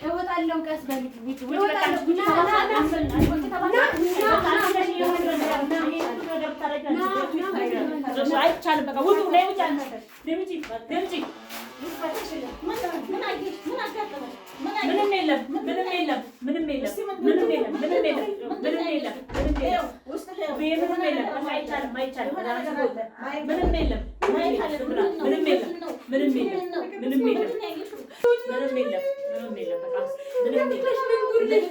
እወጣለሁ። ቀስ በል። አይቻልም። በቃ ውጡ። ነይ ውጪ። ነይ ውጪ። ምንም የለም። ምንም የለም። ምንም የለም። ምንም የለም። ምንም የለም። ምንም የለም። ምንም የለም። አይቻልም። አይቻልም። ምንም የለም። ምንም የለም። ምንም የለም። ምንም የለም። ምንም የለም። ምንም የለም። በቃ ምንም የለም።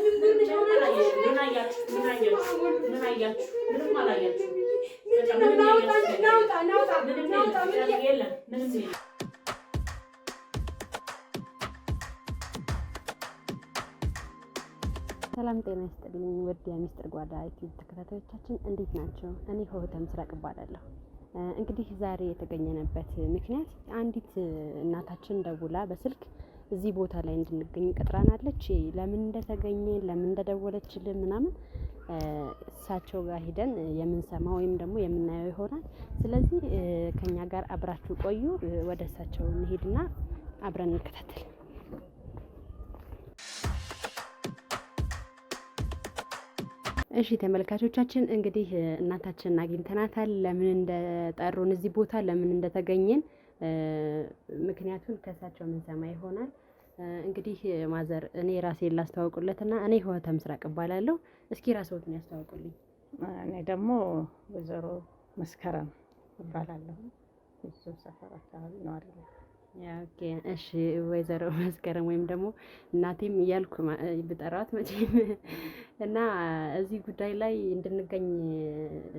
ምን አያችሁ? ምን አያችሁ? ምን አያችሁ? ምንም አላያችሁ። ምንም የለም። ምንም የለም። ሰላም ጤና ይስጥልኝ ውድ የሚስጥር ጓዳ ዩቲዩብ ተከታታዮቻችን እንዴት ናቸው? እኔ ሆህተ ምስራቅ እባላለሁ። እንግዲህ ዛሬ የተገኘንበት ምክንያት አንዲት እናታችን ደውላ በስልክ እዚህ ቦታ ላይ እንድንገኝ ቀጥራናለች። ለምን እንደተገኘ ለምን እንደደወለችልን ምናምን እሳቸው ጋር ሂደን የምንሰማ ወይም ደግሞ የምናየው ይሆናል። ስለዚህ ከኛ ጋር አብራችሁ ቆዩ። ወደ እሳቸው እንሄድና አብረን እንከታተል። እሺ ተመልካቾቻችን እንግዲህ እናታችንን አግኝተናታል። ለምን እንደጠሩን እዚህ ቦታ ለምን እንደተገኘን ምክንያቱን ከእሳቸው ምንሰማ ይሆናል። እንግዲህ ማዘር እኔ ራሴን ላስተዋውቁለትና እኔ ህይወተ ምስራቅ እባላለሁ። እስኪ ራስዎትን ያስተዋውቁልኝ። እኔ ደግሞ ወይዘሮ መስከረም እባላለሁ። እዚሁ ሰፈር አካባቢ ነዋሪ ነኝ። Okay እሺ፣ ወይዘሮ መስከረም ወይም ደግሞ እናቴም እያልኩ ብጠራት መቼም እና እዚህ ጉዳይ ላይ እንድንገኝ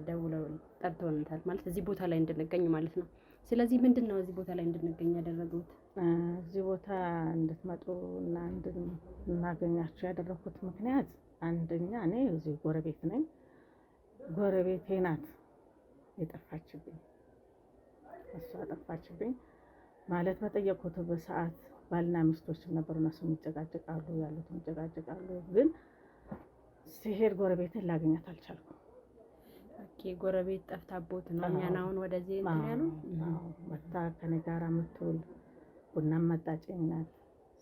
ደውለው ጠርተውናል፣ ማለት እዚህ ቦታ ላይ እንድንገኝ ማለት ነው። ስለዚህ ምንድን ነው እዚህ ቦታ ላይ እንድንገኝ ያደረጉት? እዚህ ቦታ እንድትመጡ እና እንድናገኛችሁ ያደረኩት ምክንያት አንደኛ እኔ እዚህ ጎረቤት ነኝ። ጎረቤቴ ናት የጠፋችብኝ፣ እሷ ጠፋችብኝ ማለት በጠየቅኩት በሰዓት ባልና ሚስቶችም ነበሩ። እነሱም ይጨቃጨቃሉ፣ ያሉትም ይጨቃጨቃሉ። ግን ሲሄድ ጎረቤትን ላገኛት አልቻልኩም። Okay፣ ጎረቤት ጠፍታቦት ነው እኛን አሁን ወደዚህ እንትን ያሉ። መታ ከኔ ጋር የምትውል ቡና መጣጭኝ ናት፣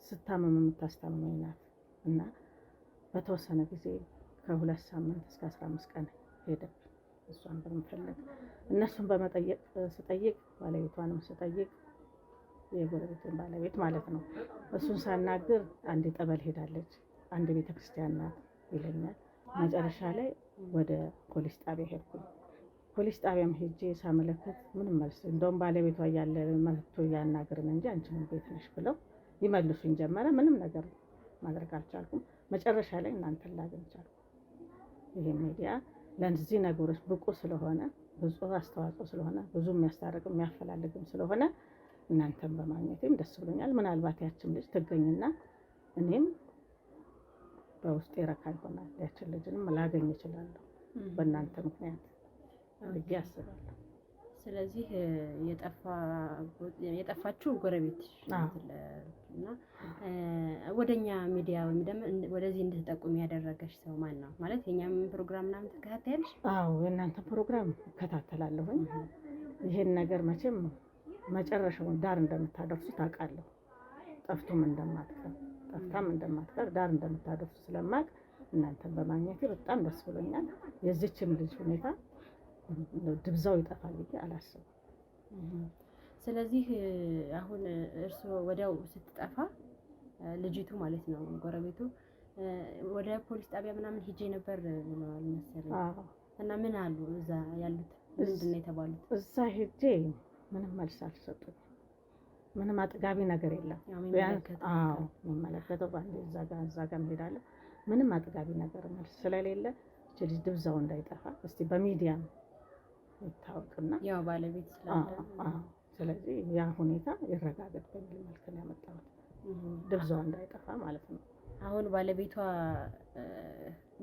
ስታመም የምታስታምመኝ ናት። እና በተወሰነ ጊዜ ከ2 ሳምንት እስከ 15 ቀን ሄደብኝ እሷን በመፈለግ እነሱን በመጠየቅ ስጠይቅ ባለቤቷንም ስጠይቅ የጎረቤትን ባለቤት ማለት ነው። እሱን ሳናግር አንድ ጠበል ሄዳለች፣ አንድ ቤተ ክርስቲያን ናት ይለኛል። መጨረሻ ላይ ወደ ፖሊስ ጣቢያ ሄድኩኝ። ፖሊስ ጣቢያም ሄጄ ሳመለከት ምንም መልስ እንደውም ባለቤቷ እያለ መጥቶ እያናግርን እንጂ አንቺ ምን ቤት ነሽ ብለው ይመልሱኝ ጀመረ። ምንም ነገር ማድረግ አልቻልኩም። መጨረሻ ላይ እናንተን ላገኝ ቻልኩ። ይሄ ሚዲያ ለዚህ ነገሮች ብቁ ስለሆነ ብዙ አስተዋጽኦ ስለሆነ ብዙ የሚያስታርቅም የሚያፈላልግም ስለሆነ እናንተን በማግኘቴም ደስ ብሎኛል። ምናልባት ያችን ልጅ ትገኝና እኔም በውስጤ ረካ ይሆናል። ያችን ልጅንም ላገኝ እችላለሁ በእናንተ ምክንያት ብዬ አስባለሁ። ስለዚህ የጠፋችው ጎረቤት እና ወደኛ ሚዲያ ወይም ደግሞ ወደዚህ እንድትጠቁም ያደረገሽ ሰው ማን ነው? ማለት የኛም ፕሮግራም ምናምን ትከታተያለሽ? አዎ የእናንተ ፕሮግራም እከታተላለሁኝ። ይሄን ነገር መቼም መጨረሻውን ዳር እንደምታደርሱ ታውቃለሁ። ጠፍቶም እንደማትቀር ጠፍታም እንደማትቀር ዳር እንደምታደርሱ ስለማቅ እናንተን በማግኘቴ በጣም ደስ ብሎኛል። የዚችም ልጅ ሁኔታ ድብዛው ይጠፋል ብዬ አላስብም። ስለዚህ አሁን እርስዎ ወዲያው ስትጠፋ ልጅቱ ማለት ነው ጎረቤቱ ወደ ፖሊስ ጣቢያ ምናምን ሂጄ ነበር ብለዋል መሰለኝ። እና ምን አሉ እዛ ያሉት ምንድን ነው የተባሉት? እዛ ሂጄ ምንም መልስ አልሰጡኝ። ምንም አጥጋቢ ነገር የለም። አዎ የሚመለከተው በአንዴ እዛ ጋ እዛ ጋ እንሄዳለን። ምንም አጥጋቢ ነገር መልስ ስለሌለ እቺ ልጅ ድብዛው እንዳይጠፋ እስቲ በሚዲያም ይታወቅና ያው ባለቤት ስላለ ስለዚህ ያ ሁኔታ ይረጋገጥ በሚል መልክ ነው ያመጣሁት። ድብዛው እንዳይጠፋ ማለት ነው። አሁን ባለቤቷ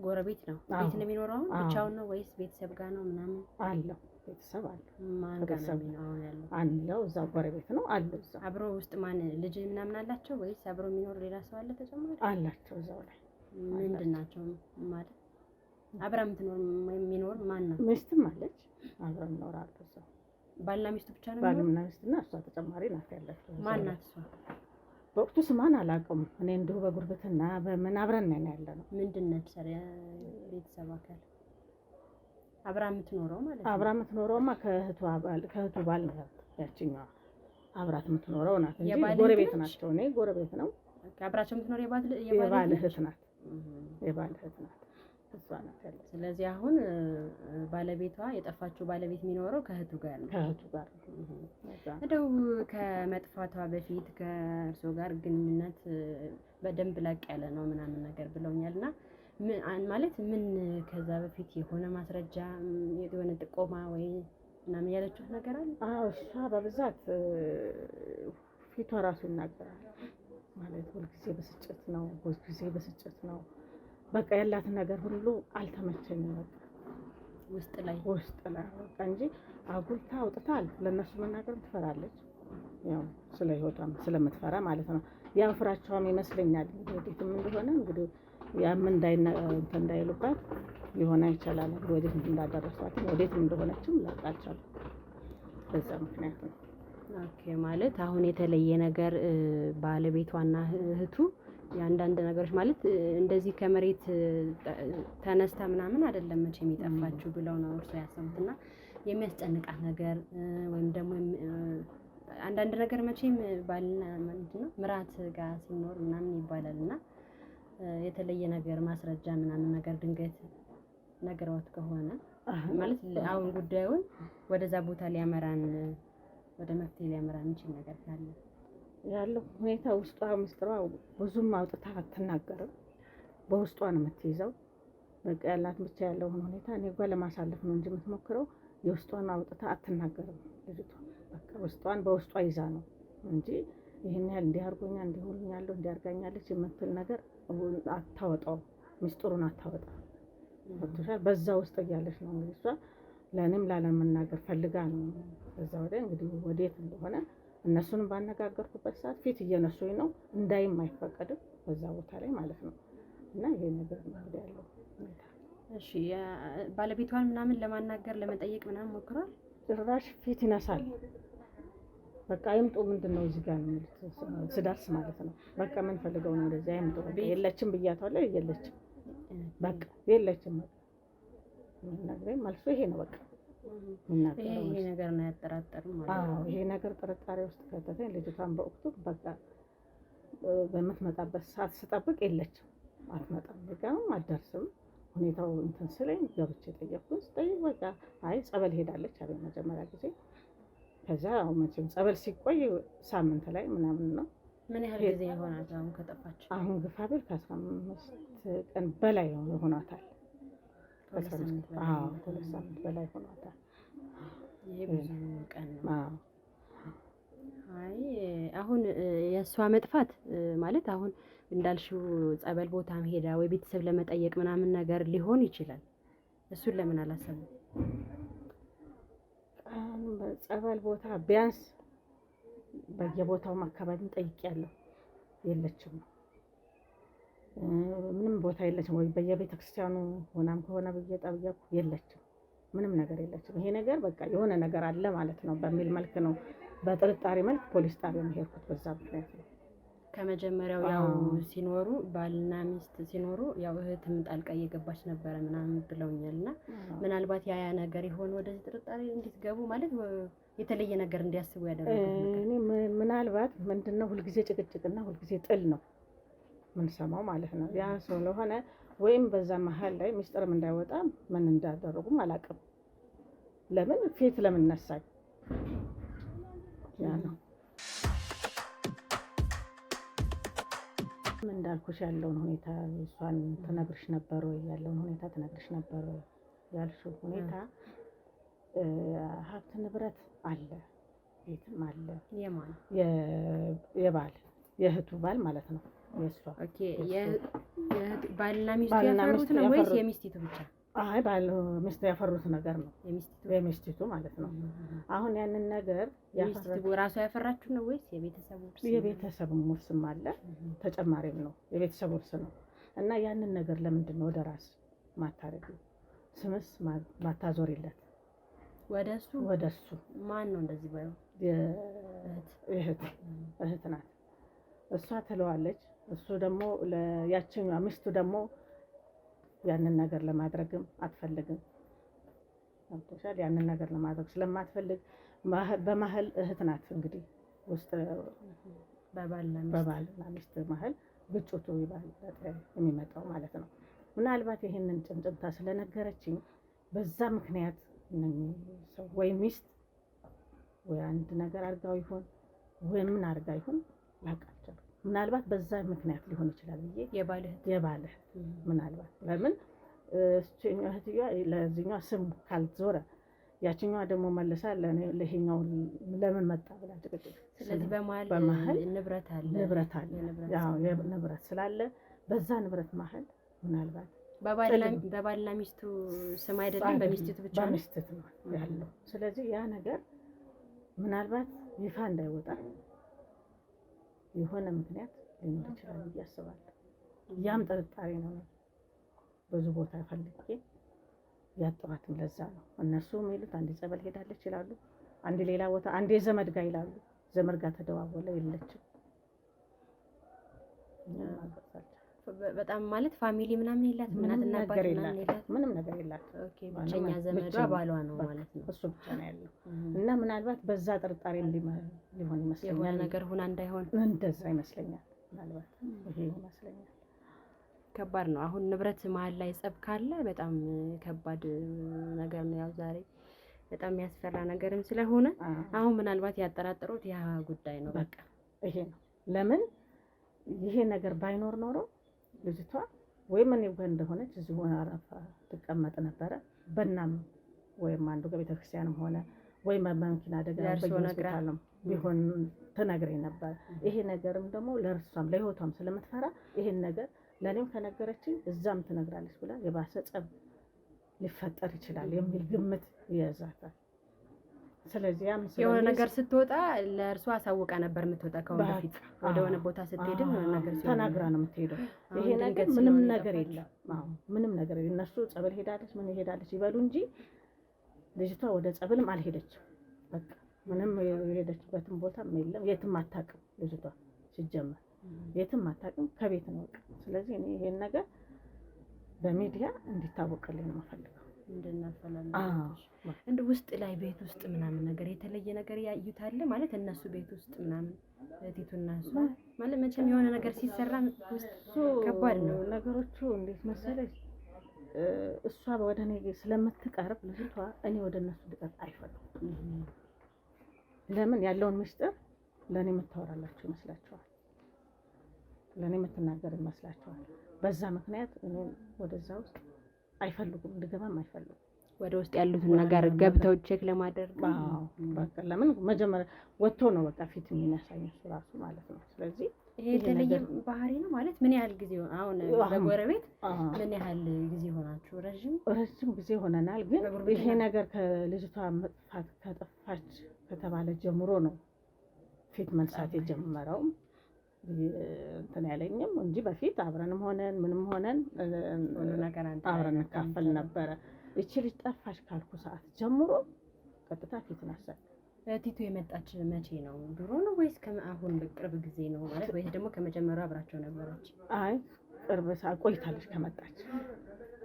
ጎረቤት ነው፣ ቤት ነው የሚኖረው። አሁን ብቻውን ነው ወይስ ቤተሰብ ጋር ነው ምናምን? አለው ቤተሰብ አለው። ማን ጋር ነው አሁን ያለው? አለው እዛው ጎረቤት ነው አለው እዛው። አብሮ ውስጥ ማን ልጅ ምናምን አላቸው ወይስ አብሮ የሚኖር ሌላ ሰው አለ ተጨማሪ? አላቸው እዛው ላይ። ምንድን ናቸው ማለት አብራ የምትኖር ወይም የሚኖር ማን ነው? ሚስትም አለች፣ አብረው ይኖራሉ እዛው። ባልና ሚስቱ ብቻ ነው? ባልና ሚስትና እሷ ተጨማሪ ናት ያለችው። ማን ናት እሷ? በወቅቱ ስሟን አላውቅም። እኔ እንዲሁ በጉርብትና በምን አብረን ነን ያለ ነው። ምንድን ነች ቤተሰብ አካል አብራ የምትኖረው ማለት ነው? አብራ የምትኖረውማ ከእህቱ ባል ነው ያችኛዋ አብራት የምትኖረው ናት እንጂ ጎረቤት ናቸው። እኔ ጎረቤት ነው አብራቸው የምትኖረው የባል እህት ናት። የባል እህት ናት። እሷ ናት ያለችው። ስለዚህ አሁን ባለቤቷ የጠፋችው ባለቤት የሚኖረው ከእህቱ ጋር ነው። ከእህቱ ጋር ነው። እንደው ከመጥፋቷ በፊት ከእርሶ ጋር ግንኙነት በደንብ ላቅ ያለ ነው ምናምን ነገር ብለውኛል። እና ማለት ምን ከዛ በፊት የሆነ ማስረጃ የሆነ ጥቆማ ወይ ምናምን ያለችው ነገር አለ? አዎ፣ እሷ በብዛት ፊቷ ራሱ ይናገራል። ማለት ሁልጊዜ ብስጭት ነው፣ ሁልጊዜ ብስጭት ነው። በቃ ያላትን ነገር ሁሉ አልተመቸኝም፣ በቃ ውስጥ ላይ በቃ እንጂ አጉልታ አውጥታል። ለእነሱ መናገርም ትፈራለች፣ ያው ስለ ሕይወቷም ስለምትፈራ ማለት ነው። ያም ፍራቻዋም ይመስለኛል ወዴትም እንደሆነ እንግዲህ ያም እንዳይሉባት ሊሆን ይችላል። ወዴት እንዳደረሷትም ወዴትም እንደሆነችም ላውቅ አልቻልኩም። በዛ ምክንያት ነው። Okay፣ ማለት አሁን የተለየ ነገር ባለቤቷና እህቱ የአንዳንድ ነገሮች ማለት እንደዚህ ከመሬት ተነስታ ምናምን አይደለም መቼም የጠፋችው ብለው ነው እርሶ ያሰቡት። እና የሚያስጨንቃት ነገር ወይም ደግሞ አንዳንድ ነገር መቼም ባልና ምንድን ነው ምራት ጋር ሲኖር ምናምን ይባላል እና የተለየ ነገር ማስረጃ ምናምን ነገር ድንገት ነግረዋት ከሆነ ማለት አሁን ጉዳዩን ወደዛ ቦታ ሊያመራን ወደ መፍትሄ ሊያመራን የሚችል ነገር ካለ ያለው ሁኔታ ውስጧ ምስጢሯ ብዙም አውጥታ አትናገርም። በውስጧ ነው የምትይዘው። በቃ ያላት ብቻ ያለውን ሁኔታ እኔ ጓ ለማሳለፍ ነው እንጂ የምትሞክረው የውስጧን አውጥታ አትናገርም ልጅቷ። በቃ ውስጧን በውስጧ ይዛ ነው እንጂ ይህን ያህል እንዲህ አድርጎኛል፣ እንዲህ ሆኛለሁ፣ እንዲህ አድርጋኛለች የምትል ነገር አታወጣውም። ምስጢሩን አታወጣም። ገብቶሻል? በዛ ውስጥ እያለች ነው እንግዲህ እሷ ለእኔም ላለመናገር ፈልጋ ነው። በዛ ወዲያ እንግዲህ ወዴት እንደሆነ እነሱንም ባነጋገርኩበት ሰዓት ፊት እየነሱኝ ነው፣ እንዳይም አይፈቀድም በዛ ቦታ ላይ ማለት ነው። እና ይሄ ነገር ነው እንግዲህ ያለው ሁኔታ። እሺ፣ ባለቤቷን ምናምን ለማናገር ለመጠየቅ ምናምን ሞክሯል? ጭራሽ ፊት ይነሳል። በቃ አይምጡ፣ ምንድን ነው እዚህ ጋር ነው የሚሉት ስደርስ ማለት ነው። በቃ ምን ፈልገው ነው ወደዚህ አይምጡ፣ በቃ የለችም ብያታለሁ፣ የለችም፣ በቃ የለችም። በቃ የምነግረኝ መልሱ ይሄ ነው። በቃ ይሄ ነገር ነው ያጠራጠሩ ማለት ነው። አዎ ይሄ ነገር ጥርጣሬ ውስጥ ከተተኝ። ልጅቷን በወቅቱ በቃ በምትመጣበት ሰዓት ስጠብቅ የለችም፣ አትመጣም፣ በቃም አትደርስም። ሁኔታው እንትን ስለኝ ገብቼ ጠየቅኩኝ። ስጠይቅ በቃ አይ ጸበል ሄዳለች አለኝ መጀመሪያ ጊዜ። ከዛ መቼም ጸበል ሲቆይ ሳምንት ላይ ምናምን ነው። ምን ያህል ጊዜ ይሆናል አሁን ከጠፋች? አሁን ግፋ ቢል ከ15 ቀን በላይ ሆኗታል። ከሁለት ሳምንት በላይ ሆኗታል። ይሄ ብዙ ቀን ነው። አይ አሁን የእሷ መጥፋት ማለት አሁን እንዳልሽው ጸበል ቦታም ሄዳ ወይ ቤተሰብ ለመጠየቅ ምናምን ነገር ሊሆን ይችላል። እሱን ለምን አላሰቡም? ጸበል ቦታ ቢያንስ በየቦታውም አካባቢም ጠይቄያለሁ፣ የለችም። ምንም ቦታ የለችም። ወይ በየቤተ ክርስቲያኑ ሆናም ከሆነ ብዬ ጠየኩ፣ የለችም። ምንም ነገር የለችም። ይሄ ነገር በቃ የሆነ ነገር አለ ማለት ነው በሚል መልክ ነው፣ በጥርጣሬ መልክ ፖሊስ ጣቢያ የሄድኩት በዛ ምክንያት ነው። ከመጀመሪያው ያው ሲኖሩ ባልና ሚስት ሲኖሩ ያው እህትም ጣልቃ እየገባች ነበረ ምናምን ብለውኛል። እና ምናልባት ያ ነገር ይሆን ወደዚህ ጥርጣሬ እንድትገቡ ማለት የተለየ ነገር እንዲያስቡ ያደረጉት ነገር? እኔ ምናልባት ምንድነው ሁልጊዜ ጭቅጭቅና ሁልጊዜ ጥል ነው ምንሰማው ማለት ነው። ያ ስለሆነ ወይም በዛ መሀል ላይ ሚስጥርም እንዳይወጣ ምን እንዳደረጉም አላውቅም። ለምን ፊት ለምን ነሳኝ ያ ነው እንዳልኩሽ ያለውን ሁኔታ እሷን ትነግርሽ ነበር ወይ ያለውን ሁኔታ ትነግርሽ ነበር ወይ ያልሽው ሁኔታ ሀብት ንብረት አለ፣ ቤትም አለ። የማን የባል የእህቱ ባል ማለት ነው። የእሷ Okay፣ ባልና ሚስቱ ያፈሩት ነው ወይስ የሚስቲቱ ብቻ? አይ ባል ሚስቱ ያፈሩት ነገር ነው፣ የሚስቲቱ ማለት ነው። አሁን ያንን ነገር የሚስቲቱ ራሷ ያፈራችሁ ነው ወይስ የቤተሰብ ውርስ? የቤተሰብ ውርስም አለ ተጨማሪም ነው፣ የቤተሰብ ውርስ ነው። እና ያንን ነገር ለምንድን ነው ወደ ራስ ማታረጊው? ስምስ ማታዞሪለት ወደሱ ወደሱ ማን ነው እንደዚህ ባዩ? እህት ናት። እሷ ትለዋለች። እሱ ደግሞ ያችኛዋ ሚስቱ ደግሞ ያንን ነገር ለማድረግም አትፈልግም። ገብቶሻል? ያንን ነገር ለማድረግ ስለማትፈልግ በመሀል እህት ናት እንግዲህ ውስጥ በባልና ሚስት መሀል ግጭቱ ይባልበጠ የሚመጣው ማለት ነው። ምናልባት ይህንን ጭምጭምታ ስለነገረችኝ በዛ ምክንያት እነኚህ ሰው ወይ ሚስት ወይ አንድ ነገር አድርጋው ይሆን ወይ ምን አድርጋ ይሆን ላውቅ አልቻልኩም። ምናልባት በዛ ምክንያት ሊሆን ይችላል ብዬ የባል እህት የባል እህት ምናልባት ለምን እችኛዋ እህትየዋ ለዚህኛዋ ስም ካልዞረ ያችኛዋ ደግሞ መልሳ ለይሄኛው ለምን መጣ ብላ ጭቅጭቅ። ስለዚህ በመሀል በመሀል ንብረት አለ ንብረት አለ። የንብረት ያው ንብረት ስላለ በዛ ንብረት መሀል ምናልባት በባልና ሚስቱ ስም አይደለም በሚስቲቱ ብቻ ነው። በሚስቲቱ ነው ያለው። ስለዚህ ያ ነገር ምናልባት ይፋ እንዳይወጣ የሆነ ምክንያት ሊኖር ይችላል ብዬ አስባለሁ። ያም ጥርጣሬ ነው። ብዙ ቦታ ፈልጌ ያጣኋትም ለዛ ነው። እነሱ የሚሉት አንዴ ጸበል ሄዳለች ይላሉ፣ አንዴ ሌላ ቦታ፣ አንዴ ዘመድ ጋር ይላሉ። ዘመድ ጋር ተደዋወለ የለችም። ምንም ማድረግ አልቻልኩም። በጣም ማለት family ምናምን የላትም፣ ምንም እናትና አባት ነገር ምናምን የላትም። የላትም። ምንም ነገር የላትም። Okay፣ ብቸኛ ዘመዷ ብቸኛ ባሏ ነው በቃ ማለት ነው። እሱ ብቻ ነው ያለው እና ምናልባት በዛ ጥርጣሬ ሊሆን የሆነ ይመስለኛል። ነገር ሁና እንዳይሆን እንደዛ ይመስለኛል። ምናልባት ይሄ ይመስለኛል። ከባድ ነው። አሁን ንብረት መሀል ላይ ጸብ ካለ በጣም ከባድ ነገር ነው። ያው ዛሬ በጣም የሚያስፈራ ነገርም ስለሆነ አሁን ምናልባት ያጠራጠሩት ያ ጉዳይ ነው። በቃ ይሄ ነው። ለምን ይሄ ነገር ባይኖር ኖሮ ልጅቷ ወይም እኔ ጋር እንደሆነች እዚሁ አረፋ ትቀመጥ ነበረ። በናም ወይም አንዱ ከቤተክርስቲያንም ሆነ ወይም በመኪና አደጋ ለእርሶ ነግራ? በየሆስፒታልም ቢሆን ትነግረኝ ነበር። ይሄ ነገርም ደግሞ ለእርሷም ለሕይወቷም ስለምትፈራ ይሄን ነገር ለእኔም ከነገረችኝ እዛም ትነግራለች ብላ የባሰ ጸብ ሊፈጠር ይችላል የሚል ግምት ይያዛታል። ስለዚህ ያም የሆነ ስለሚይዝ ነገር ስትወጣ ለእርሷ አሳውቃ ነበር የምትወጣ ከአሁን በቃ በፊት ወደ ሆነ ቦታ ስትሄድም የሆነ ነገር ሲሆን ተናግራ ነው የምትሄደው። አሁን ይሄ ነገር ድንገት ምንም ስለሆነ ነገር የጠፋችው። የለም። አዎ ምንም ነገር የለም። እነሱ ጸበል ሄዳለች ምን ሄዳለች ይበሉ እንጂ ልጅቷ ወደ ጸበልም አልሄደችም። በቃ ምንም የሄደችበትም ቦታም የለም። የትም አታውቅም ልጅቷ ሲጀመር የትም አታውቅም፣ ከቤት ነው በቃ። ስለዚህ እኔ ይሄን ነገር በሚዲያ እንዲታወቅልኝ ነው የምፈልገው። እንድናፈላልግ አዎ እንደ ውስጥ ላይ ቤት ውስጥ ምናምን ነገር የተለየ ነገር ያዩታል ማለት እነሱ ቤት ውስጥ ምናምን እህቲቱና እሷ ማለት መቼም የሆነ ነገር ሲሰራ ውስጥ እሱ ከባድ ነው። ነገሮቹ እንዴት መሰለሽ፣ እሷ ወደ እኔ ስለምትቀርብ ልጅቷ እኔ ወደ እነሱ ልቀርብ አይፈልጉም። ለምን ያለውን ምስጢር ለእኔ የምታወራላቸው ይመስላቸዋል፣ ለእኔ የምትናገር ይመስላቸዋል። በዛ ምክንያት እኔ ወደዛ ውስጥ አይፈልጉም፣ እንድገባም አይፈልጉም። ወደ ውስጥ ያሉትን ነገር ገብተው check ለማድረግ አዎ በቃ ለምን መጀመሪያ ወጥቶ ነው በቃ ፊት የሚነሳኝ እሱ ራሱ ማለት ነው። ስለዚህ ይሄ የተለየ ባህሪ ነው ማለት ምን ያህል ጊዜ አሁን በጎረቤት ምን ያህል ጊዜ ሆናችሁ? ረዥም ረጅም ጊዜ ሆነናል። ግን በጉርብትና? ይሄ ነገር ከልጅቷ መጥፋት ከጠፋች ከተባለ ጀምሮ ነው ፊት መንሳት የጀመረው እንትን ያለኝም እንጂ በፊት አብረንም ሆነን ምንም ሆነን ሁሉ ነገር አንድ ላይ አብረን ነበር እንካፈል ነበረ። ይቺ ልጅ ጠፋች ካልኩ ሰዓት ጀምሮ ቀጥታ ፊት ነሳኝ። ቲቱ የመጣች መቼ ነው? ድሮ ነው ወይስ አሁን በቅርብ ጊዜ ነው ማለት ወይስ ደግሞ ከመጀመሪያው አብራቸው ነበረች? አይ ቅርብ ሰዓት ቆይታለች፣ ከመጣች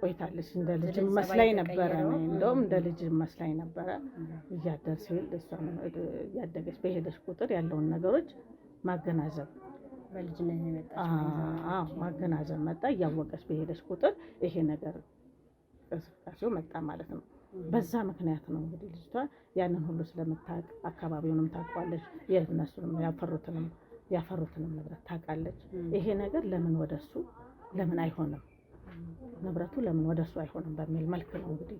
ቆይታለች። እንደ ልጅ ስለዚህ መስላኝ ጸባይ ነበረ። የተቀየረው? እኔ እንደውም እንደ ልጅ መስላኝ ነበረ። እያደር ሲል እሷም እያደገች በሄደች ቁጥር ያለውን ነገሮች ማገናዘብ በልጅነት የመጣች አዎ ማገናዘብ መጣ። እያወቀች በሄደች ቁጥር ይሄ ነገር እንቅስቃሴው መጣ ማለት ነው። በዛ ምክንያት ነው እንግዲህ ልጅቷ ያንን ሁሉ ስለምታውቅ አካባቢውንም ታውቋለች፣ የእነሱንም ያፈሩትንም ንብረት ታውቃለች። ይሄ ነገር ለምን ወደሱ ለምን አይሆንም፣ ንብረቱ ለምን ወደሱ አይሆንም በሚል መልክ ነው እንግዲህ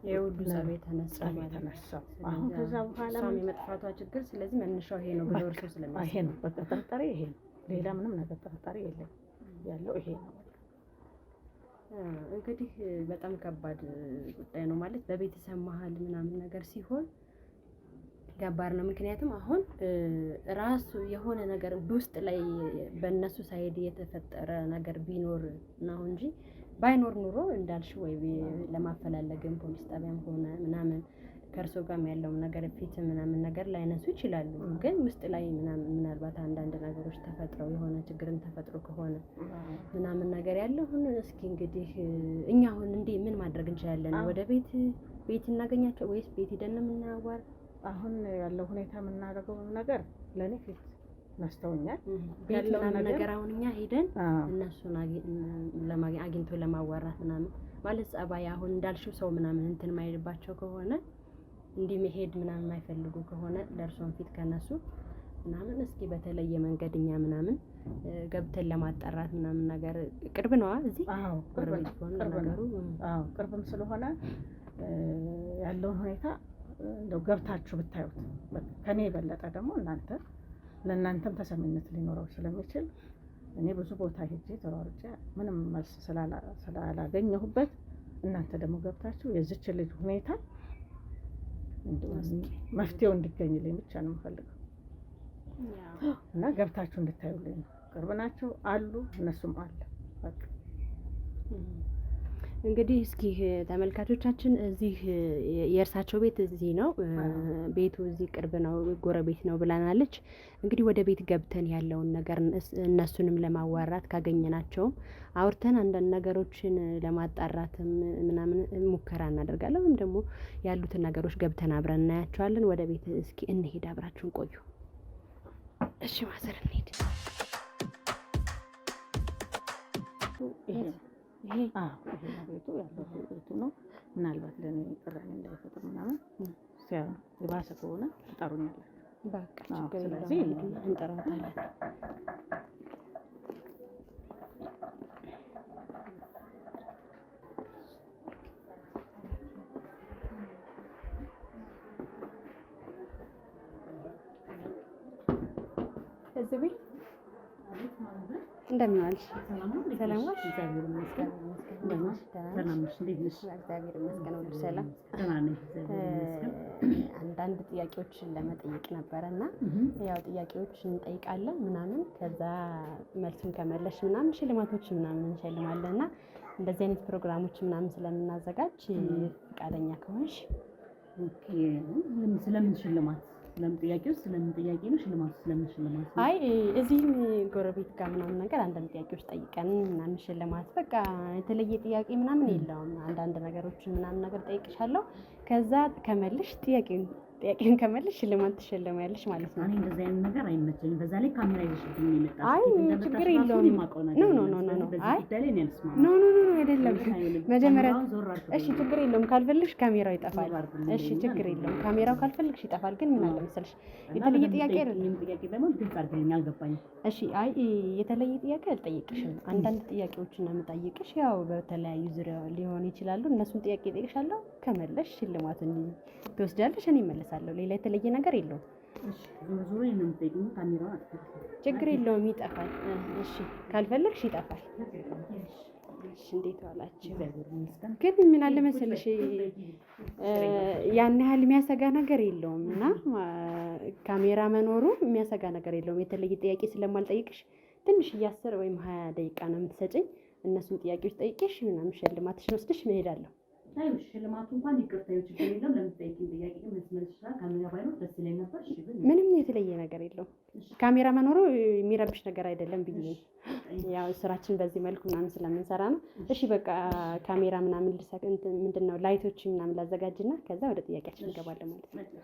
የሁሉ ጸብ የተነሳ ጸብ ማለት ነው። የተነሳው። አሁን ከዛ በኋላ እሷም የመጥፋቷ ችግር ስለዚህ መነሻው ይሄ ነው ብሎ እርሶ ስለሚያስብ ይሄ ነው በቃ ጥርጣሬ ይሄ ነው። ሌላ ምንም ነገር ጥርጣሬ የለም፣ ያለው ይሄ ነው። እንግዲህ በጣም ከባድ ጉዳይ ነው ማለት በቤተሰብ መሀል ምናምን ነገር ሲሆን ከባድ ነው። ምክንያቱም አሁን ራሱ የሆነ ነገር ውስጥ ላይ በእነሱ side የተፈጠረ ነገር ቢኖር ነው እንጂ ባይኖር ኑሮ እንዳልሽ ወይ ለማፈላለግም ፖሊስ ጣቢያም ሆነ ምናምን ከእርሶ ጋርም ያለውን ነገር ፊት ምናምን ነገር ላይነሱ ይችላሉ። ግን ውስጥ ላይ ምናምን ምናልባት አንዳንድ ነገሮች ተፈጥረው የሆነ ችግርም ተፈጥሮ ከሆነ ምናምን ነገር ያለው አሁን እስኪ እንግዲህ እኛ አሁን እንዴ ምን ማድረግ እንችላለን? ወደ ቤት ቤት እናገኛቸው ወይስ ቤት ሄደን ነው የምናዋር? አሁን ያለው ሁኔታ የምናደርገው ነገር ለእኔ ፊት ነስተውኛል። ቤት ያለውን ምናምን ነገር ነገር አሁን እኛ ሄደን እነሱን አግኝቶ ለማዋራት ምናምን ማለት ጸባይ አሁን እንዳልሽው ሰው ምናምን እንትን ማይልባቸው ከሆነ እንዲህ መሄድ ምናምን የማይፈልጉ ከሆነ ለእርሶን ፊት ከነሱ ምናምን እስኪ በተለየ መንገድ እኛ ምናምን ገብተን ለማጣራት ምናምን ነገር ቅርብ ነዋ እዚህ አዎ ቅርብ ጎረቤት ነው፣ ከሆነ ቅርብ ነው። ነገሩ አዎ ቅርብም ስለሆነ ያለውን ሁኔታ እንደው ገብታችሁ ብታዩት በቃ ከኔ የበለጠ ደግሞ እናንተ ለእናንተም ተሰሚነት ሊኖረው ስለሚችል እኔ ብዙ ቦታ ሄጄ ተሯሩጬ ምንም መልስ ስላላገኘሁበት እናንተ ደግሞ ገብታችሁ የዚች ልጅ ሁኔታ እንደው መፍትሄው እንዲገኝልኝ ብቻ ነው የምፈልገው እና ገብታችሁ እንድታዩልኝ ነው። ቅርብ ናቸው አሉ፣ እነሱም አለ በቃ። እንግዲህ እስኪ ተመልካቾቻችን እዚህ የእርሳቸው ቤት እዚህ ነው፣ ቤቱ እዚህ ቅርብ ነው፣ ጎረቤት ነው ብላናለች። እንግዲህ ወደ ቤት ገብተን ያለውን ነገር እነሱንም ለማዋራት ካገኘናቸውም አውርተን አንዳንድ ነገሮችን ለማጣራትም ምናምን ሙከራ እናደርጋለን። ወይም ደግሞ ያሉትን ነገሮች ገብተን አብረን እናያቸዋለን። ወደ ቤት እስኪ እንሄድ፣ አብራችሁን ቆዩ። እሺ ማዘር እንሂድ። ይሄ ነው። ይሄ አዎ ይሄ ነው ቤቱ፣ ያለው ቤቱ ነው። ምናልባት ለእኔ ቅራኔ እንዳይፈጥር ምናምን የባሰ ከሆነ ትጠሩኛላችሁ። በቃ አዎ፣ ችግር ስለዚህ የለውም እንጠራታለን። እዚህ ቤት እንደምን ዋልሽ? ሰላም ዋልሽ? እግዚአብሔር ይመስገን። ደህና ነሽ? ሰላም ነሽ? እንዴት ነሽ? እግዚአብሔር ይመስገን ሁሉ ሰላም። ደህና ነኝ፣ እግዚአብሔር ይመስገን። አንዳንድ ጥያቄዎችን ለመጠየቅ ነበረ እና ያው ጥያቄዎች እንጠይቃለን ምናምን ከዛ መልሱን ከመለሽ ምናምን ሽልማቶች ምናምን እንሸልማለን እና እንደዚህ አይነት ፕሮግራሞች ምናምን ስለምናዘጋጅ ፈቃደኛ ከሆንሽ Okay። ስለምን ሽልማት? ስለምን ጥያቄው? ስለምን ጥያቄ ነው ሽልማቱ? ስለምን ሽልማት ነው? አይ እዚህም ጎረቤት ጋር ምናምን ነገር አንዳንድ ጥያቄዎች ጠይቀን ምናምን ሽልማት በቃ የተለየ ጥያቄ ምናምን የለውም። አንዳንድ ነገሮችን ምናምን ነገር ጠይቅሻለሁ። ከዛ ከመልሽ ጥያቄውን ከመልሽ ሽልማት ትሸለሚያለሽ ማለት ነው። እኔ እንደዚህ አይነት ነገር አይመቸኝም። በዛ ላይ ካሜራ ይዘሽብኝ ነው የመጣሽው። አይ ፊት እንደመጣሽ ችግር ራሱ የለውም። እኔ የማውቀው ነገር No no የለም። No no no ስለዚህ በዚህ አይ ጉዳይ ላይ እኔ አልስማማም። No no no no አይደለም። አይሆንም። መጀመሪያ ካሜራውን ዞር አድርግልኝ። እሺ ችግር የለውም። ካልፈልግሽ ካሜራው ይጠፋል። ዞር አድርግልኝ እሺ እና ችግር የለውም። ካሜራው ካልፈልግሽ ይጠፋል። ግን ምን አለ መሰለሽ እና የተለየ በደንብ ጥያቄ አይደለም። ጠይቂኝም ጥያቄ ደግሞ ግልጽ አድርግልኝ፣ አልገባኝም። እሺ አይ የተለየ ጥያቄ አልጠይቅሽም። አንዳንድ ጥያቄዎችን ነው የምጠይቅሽ። ያው በተለያዩ ዙሪያ ሊሆኑ ይችላሉ። እነሱን ጥያቄ እጠይቅሻለሁ። ከመለሽ ሽልማቱን ትወስጃለሽ፣ እኔ እመልሳለሁ። ሌላ የተለየ ነገር የለውም። እሺ ዞሮ ዞሮ እኔን ነው የምጠይቂኝ፣ ካሜራውን አጥፊ። ችግር የለውም፣ ይጠፋል። እሺ ካልፈለግሽ ይጠፋል። እሺ እንዴት ዋላችሁ? እግዚአብሔር ይመስገን። ግን ምን አለ መሰለሽ ያን ያህል የሚያሰጋ ነገር የለውም እና ካሜራ መኖሩ የሚያሰጋ ነገር የለውም። የተለየ ጥያቄ ስለማልጠይቅሽ ትንሽ 10 ወይም 20 ደቂቃ ነው የምትሰጭኝ። እነሱን ጥያቄዎች ጠይቄሽ ምናምን ሽልማትሽን ወስደሽ እሄዳለሁ። ታዩ ሽልማቱ እንኳን ይቅርታ ችግር የለም። ለምትጠይቂኝ ጥያቄ ግን መልስ መልስ ይችላል። ካሜራ ባይኖር ደስ ይለኝ ነበር። እሺ ግን ምንም የተለየ ነገር የለውም። ካሜራ መኖሩ የሚረብሽ ነገር አይደለም ብዬ ነው። ያው ስራችን በዚህ መልኩ ምናምን ስለምንሰራ ነው። እሺ በቃ ካሜራ ምናምን ምንድን ነው light ኦች ምናምን ላዘጋጅና ከዛ ወደ ጥያቄያችን እንገባለን ማለት ነው።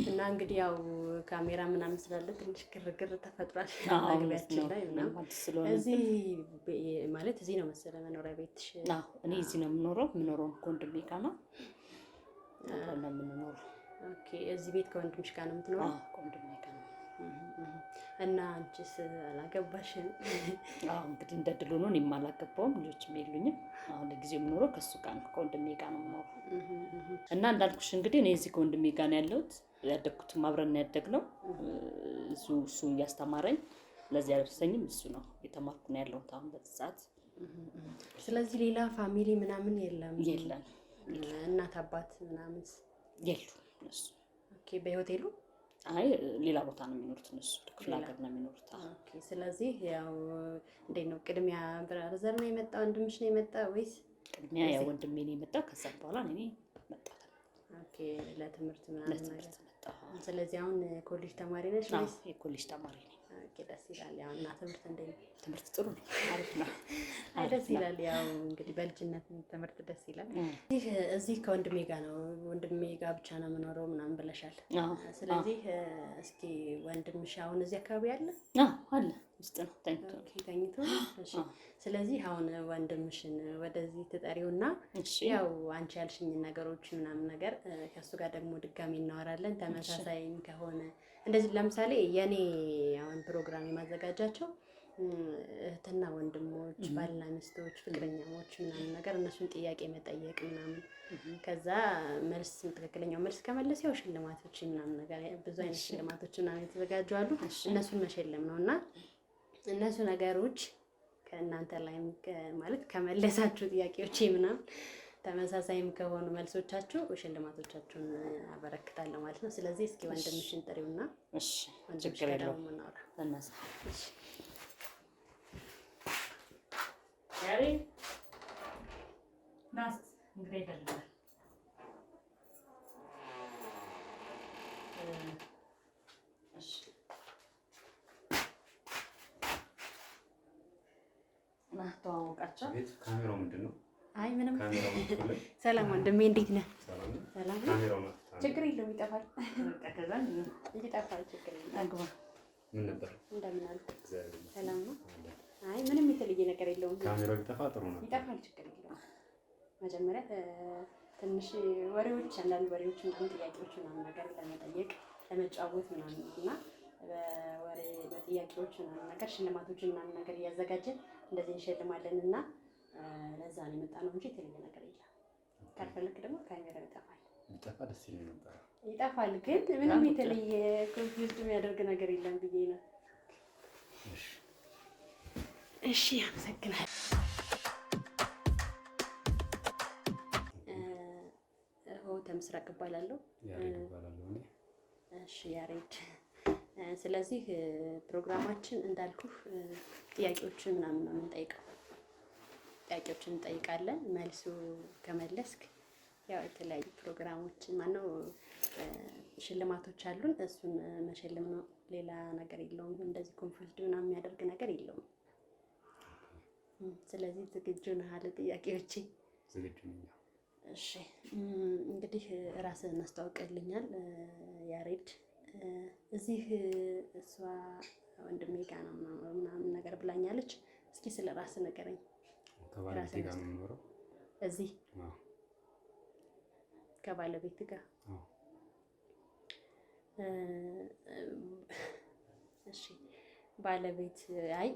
እና እንግዲህ ያው ካሜራ ምናምን ስላለ ትንሽ ግርግር ተፈጥሯል መግቢያችን ላይ ምናምን። እዚህ ማለት እዚህ ነው መሰለ መኖሪያ ቤትሽ? አዎ እኔ እዚህ ነው የምኖረው። የምኖረው ከወንድሜ ጋር ነው። አብረን ነው የምንኖረው። Okay እዚህ ቤት ከወንድምሽ ጋር ነው የምትኖረው? አዎ ከወንድሜ ጋር ነው። እና አንቺስ አላገባሽም? አዎ እንግዲህ እንደ ድሉ ነው። እኔም አላገባውም፣ ልጆችም የሉኝም። አሁን ለጊዜው የምኖረው ከእሱ ጋር ነው፣ ከወንድሜ ጋር ነው የምኖረው። እና እንዳልኩሽ እንግዲህ እኔ እዚህ ከወንድሜ ጋር ነው ያለሁት። ያደግኩትም አብረን ነው ያደግነው። እሱ እያስተማረኝ ለዚህ ያደረሰኝም እሱ ነው። የተማርኩ ነው ያለሁት አሁን በዚህ ሰዓት። ስለዚህ ሌላ family ምናምን የለም? የለም። እናት አባት ምናምን የሉም እነሱ። Okay በህይወት የሉ? አይ ሌላ ቦታ ነው የሚኖሩት እነሱ፣ ክፍለ ሀገር ነው የሚኖሩት። Okay። ስለዚህ ያው እንዴት ነው ቅድሚያ brother ነው የመጣ ወንድምሽ ነው የመጣ ወይስ? ቅድሚያ ያው ወንድሜ ነው የመጣው። ከዛ በኋላ እኔ መጣሁ። Okay፣ ለትምህርት ምናምን ለትምህርት መጣሁ። ስለዚህ አሁን ኮሌጅ ተማሪ ነሽ ወይስ? የኮሌጅ ተማሪ ነኝ። Okay፣ ደስ ይላል። ያው እና ትምህርት እንዴት ነው? ትምህርት ጥሩ ነው፣ አሪፍ ነው። አይ ደስ ይላል። ያው እንግዲህ በልጅነት ትምህርት ደስ ይላል። እዚህ ከወንድሜ ጋር ነው ወንድሜ ጋር ብቻ ነው የምኖረው ምናምን ብለሻል። ስለዚህ እስኪ ወንድምሽ አሁን እዚህ አካባቢ አለ? አለ፣ ውስጥ ነው ተኝቶ። ተኝቶ። እሺ። ስለዚህ አሁን ወንድምሽን ወደዚህ ትጠሪውና ያው አንቺ ያልሽኝን ነገሮች ምናምን ነገር ከእሱ ጋር ደግሞ ድጋሚ እናወራለን። ተመሳሳይም ከሆነ እንደዚህ ለምሳሌ የኔ አሁን ፕሮግራም የማዘጋጃቸው እህትና ወንድሞች፣ ባልና ሚስቶች፣ ፍቅረኛሞች ምናምን ነገር እነሱን ጥያቄ መጠየቅ ምናምን ከዛ መልስ ትክክለኛው መልስ ከመለስ ያው ሽልማቶች ምናምን ነገር ብዙ አይነት ሽልማቶች ምናምን የተዘጋጁ አሉ። እነሱን መሸለም ነው እና እነሱ ነገሮች ከእናንተ ላይም ማለት ከመለሳችሁ ጥያቄዎች ምናምን ተመሳሳይም ከሆኑ መልሶቻችሁ ሽልማቶቻችሁን አበረክታለሁ ማለት ነው። ስለዚህ እስኪ ወንድምሽን ጥሪውና ወንድምሽ ጋር ደግሞ እናውራ። እሺ ተዋወቃቸው። ካሜራው ምንድን ነው? አይ ምንም። ሰላም ወንድሜ እንዴት ነህ? ሰላም ነው። ችግር የለውም ይጠፋል፣ ይጠፋል። ችግር የለውም። ምን ነበር? እንደምን አልክ? ሰላም ነው። አይ ምንም የተለየ ነገር የለውም። ካሜራው ቢጠፋ ጥሩ ነው። ይጠፋል፣ ችግር የለውም። መጀመሪያ ትንሽ ወሬዎች፣ አንዳንድ ወሬዎች ምናምን ጥያቄዎች ምናምን ነገር ለመጠየቅ ለመጫወት ምናምን እና በወሬ በጥያቄዎች ምናምን ነገር ሽልማቶችን ምናምን ነገር እያዘጋጀን እንደዚህ እንሸልማለን እና ለዛ ነው የመጣ ነው እንጂ የተለየ ነገር የለም። ካልፈለክ ደግሞ ካሜራው ይጠፋል። ቢጠፋ ደስ ይለኝ ነበር። ይጠፋል፣ ግን ምንም የተለየ confused የሚያደርግ ነገር የለም ብዬ ነው። እሺ፣ አመሰግናለሁ። ሆተ ምስራቅ እባላለሁ። ያሬድ እባላለሁ እኔ። እሺ ያሬድ፣ ስለዚህ ፕሮግራማችን እንዳልኩህ ጥያቄዎችን ምናምን ነው የምንጠይቀው። ጥያቄዎችን እንጠይቃለን። መልሱ ከመለስክ ያው የተለያዩ ፕሮግራሞችን ማነው ሽልማቶች አሉን። እሱን መሸለም ነው፣ ሌላ ነገር የለውም። እንደዚህ confused ምናምን የሚያደርግ ነገር የለውም። ስለዚህ ዝግጁ ነህ አለ ጥያቄዎቼ? ዝግጁ ነኝ። እሺ እንግዲህ ራስህን አስተዋውቅልኛል ያሬድ። እዚህ እሷ ወንድሜ ጋር ነው ምናምን ነገር ብላኛለች። እስኪ ስለ ራስህ ንገረኝ። ከባለቤቴ ጋር ነው የምኖረው። እዚህ ከባለቤት ጋር? እሺ ባለቤት። አይ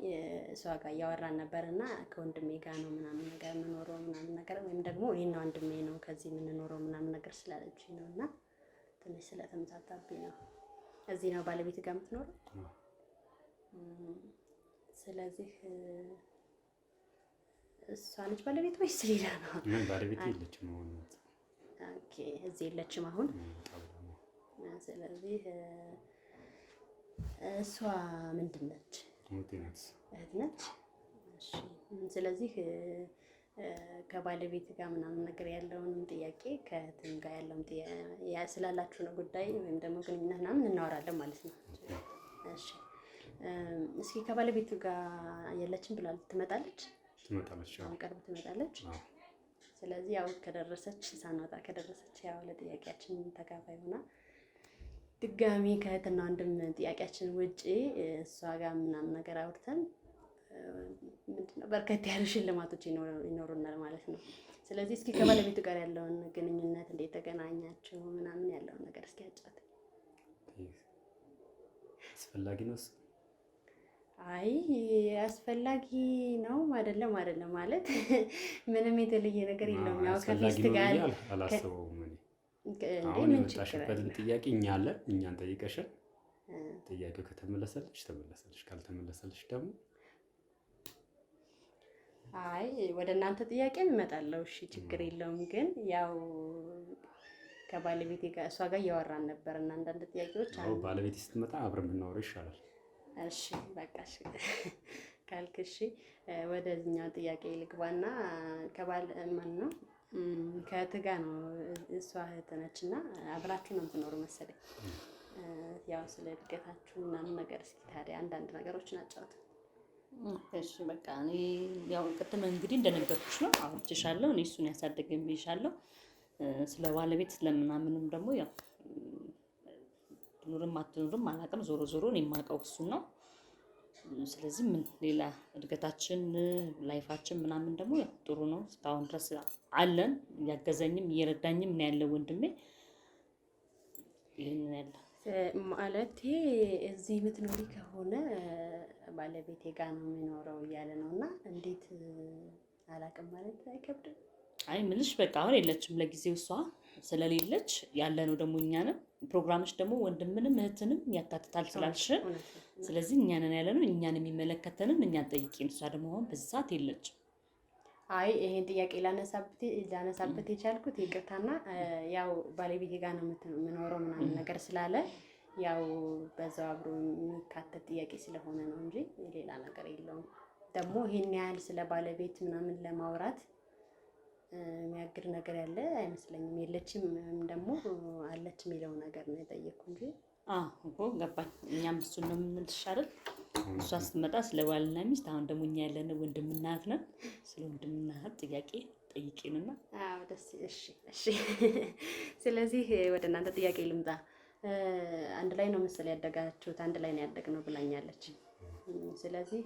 እሷ ጋር እያወራን ነበር እና ከወንድሜ ጋር ነው ምናምን ነገር የምኖረው ምናምን ነገር ወይም ደግሞ እኔና ወንድሜ ነው ከዚህ የምንኖረው ምናምን ነገር ስላለችኝ ነው እና ትንሽ ስለተመሳሳብኝ ነው። እዚህ ነው ባለቤት ጋር የምትኖረው? ስለዚህ እሷ ነች ባለቤት ወይስ ሌላ ነው? ባለቤት የለችም አሁን። Okay፣ እዚህ የለችም አሁን። ስለዚህ እሷ ምንድን ነች? እህት ነች። እሺ፣ ስለዚህ ከባለቤት ጋር ምናምን ነገር ያለውን ጥያቄ ከእህትም ጋር ያለውን ስላላችሁ ነው ጉዳይ ወይም ደግሞ ግንኙነት ምናምን እናወራለን ማለት ነው። እሺ፣ እስኪ ከባለቤቱ ጋር የለችም ብላል። ትመጣለች? ትመጣለች። አሁን ቅርብ ትመጣለች። ስለዚህ ያው ከደረሰች ሳንወጣ ከደረሰች ያው ለጥያቄያችን ተካፋይ ሆና ድጋሚ ከእህትና ወንድም ጥያቄያችን ውጪ እሷ ጋር ምናምን ነገር አውርተን ምንድነው በርከት ያሉ ሽልማቶች ይኖሩናል ማለት ነው። ስለዚህ እስኪ ከባለቤቱ ጋር ያለውን ግንኙነት እንዴት ተገናኛችሁ ምናምን ያለውን ነገር እስኪ አጫውተኝ። አስፈላጊ ነው? አይ አስፈላጊ ነው አይደለም፣ አይደለም ማለት ምንም የተለየ ነገር የለውም። ያው ከሚስት ጋር አላስበውም እኔ። አሁን የመጣሽበትን ጥያቄ እኛ አለን፣ እኛን ጠይቀሽን ጥያቄው ከተመለሰልሽ ተመለሰልሽ፣ ካልተመለሰልሽ ደግሞ አይ ወደ እናንተ ጥያቄ እመጣለሁ። እሺ ችግር የለውም። ግን ያው ከባለቤቴ ጋር እሷ ጋር እያወራን ነበር እና አንዳንድ ጥያቄዎች አዎ፣ ባለቤቴ ስትመጣ አብረን ብናወራ ይሻላል። እሺ በቃ እሺ ካልክ እሺ፣ ወደዚህኛው ጥያቄ ልግባና ከባል ማን ነው ከእህትህ ጋር ነው፣ እሷ እህት ነች እና አብራችሁ ነው የምትኖሩ መሰለኝ። ያው ስለ እድገታችሁ ምናምን ነገር እስኪ ታዲያ አንዳንድ ነገሮችን አጫውት። እሺ በቃ እኔ ያው ቅድም እንግዲህ እንደነገርኩሽ ነው አውርቼሻለሁ። እኔ እሱን ያሳደገኝ ብዬሻለሁ። ስለ ባለቤት ስለምናምንም ደግሞ ያው ትኑርም አትኑርም አላውቅም። ዞሮ ዞሮ እኔ የማውቀው እሱን ነው። ስለዚህ ምን ሌላ እድገታችን life ኣችን ምናምን ደግሞ ያው ጥሩ ነው። እስካሁን ድረስ አለን። እያገዘኝም እየረዳኝም ነው ያለው ወንድሜ። ይህንን ያለ ማለት እዚህ የምትኖሪ ከሆነ ባለቤቴ ጋር ነው የሚኖረው እያለ ነው እና እንዴት አላውቅም ማለት አይከብድም? አይ ምልሽ በቃ አሁን የለችም ለጊዜው እሷ ስለሌለች ያለነው ደግሞ እኛ ነን። ፕሮግራምሽ ደግሞ ወንድምንም እህትንም ያካትታል ስላልሽን፣ ስለዚህ እኛ ነን ያለነው። እኛን የሚመለከተንን እኛን ጠይቂን። እሷ ደግሞ አሁን በዚህ ሰዓት የለችም። አይ ይሄን ጥያቄ ላነሳበት የቻልኩት ይቅርታና ያው ባለቤቴ ጋር ነው የምኖረው ምናምን ነገር ስላለ ያው በዛው አብሮ የሚካተት ጥያቄ ስለሆነ ነው እንጂ ሌላ ነገር የለውም። ደግሞ ይሄን ያህል ስለ ባለቤት ምናምን ለማውራት የሚያግድ ነገር ያለ አይመስለኝም። የለችም ደግሞ አለች የሚለው ነገር ነው የጠየቅኩ እንጂ። አዎ እኮ ገባኝ። እኛም እሱን ነው የምንልሽ አይደል? እሷ ስትመጣ ስለ ባልና ሚስት፣ አሁን ደግሞ እኛ ያለነው ወንድምና እህት ነን። ስለ ወንድምና እህት ጥያቄ ጠይቂንና። አዎ ደስ እሺ፣ እሺ። ስለዚህ ወደ እናንተ ጥያቄ ልምጣ። አንድ ላይ ነው መሰል ያደጋችሁት፣ አንድ ላይ ነው ያደግነው ብላኛለች። ስለዚህ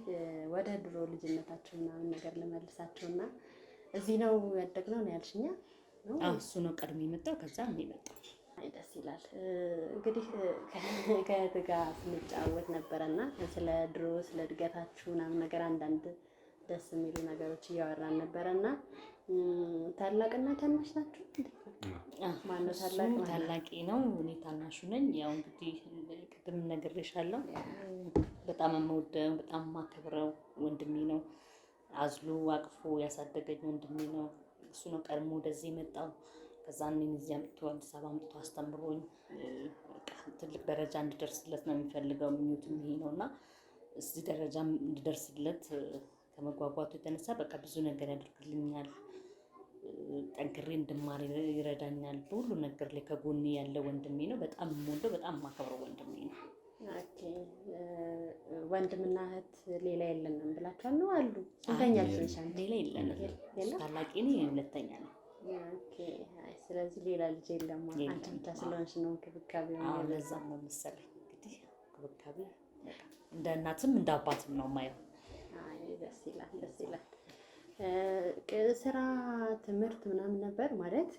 ወደ ድሮ ልጅነታችሁ ምናምን ነገር ልመልሳችሁና እዚህ ነው ያደግነው ነው ያልሽኛ? አዎ እሱ ነው ቀድሞ የመጣው፣ ከዛ እኔ መጣሁ። አይ ደስ ይላል። እንግዲህ ከእህት ጋር ስንጫወት ነበረና ስለ ድሮ ስለ እድገታችሁ ምናምን ነገር አንዳንድ ደስ የሚሉ ነገሮች እያወራን ነበረና ታላቅና ታናሽ ናችሁ? ማነው ታላቅ? እሱ ታላቄ ነው፣ እኔ ታናሹ ነኝ። ያው እንግዲህ ቅድም ነግሬሻለሁ። በጣም የምወደው በጣም የማከብረው ወንድሜ ነው። አዝሎ አቅፎ ያሳደገኝ ወንድሜ ነው። እሱ ነው ቀድሞ ወደዚህ የመጣው። ከዛ እኔን እዚህ አምጥቶ አዲስ አበባ አምጥቶ አስተምሮኝ ትልቅ ደረጃ እንድደርስለት ነው የሚፈልገው። ምኞቱም ይሄ ነው እና እዚህ ደረጃ እንድደርስለት ከመጓጓቱ የተነሳ በቃ ብዙ ነገር ያደርግልኛል። ጠንክሬ እንድማር ይረዳኛል። በሁሉ ነገር ላይ ከጎኔ ያለ ወንድሜ ነው። በጣም የምወደው በጣም የማከብረው ወንድሜ ነው። Okay፣ ወንድምና እህት ሌላ የለንም ብላችኋል ነው አሉ? ስንተኛ ልጅ ነሽ አንቺ? ሌላ የለንም። ታላቄ እኔ ሁለተኛ ነው። Okay፣ አይ ስለዚህ ሌላ ልጅ የለም። አንቺ ብቻ ስለሆንሽ ነው እንክብካቤው። አዎ ለዛም ነው መሰለኝ እንግዲህ እንክብካቤ እንደ እናትም እንደ አባትም ነው የማየው። አይ ደስ ይላል፣ ደስ ይላል። ስራ ትምህርት ምናምን ነበር ማለት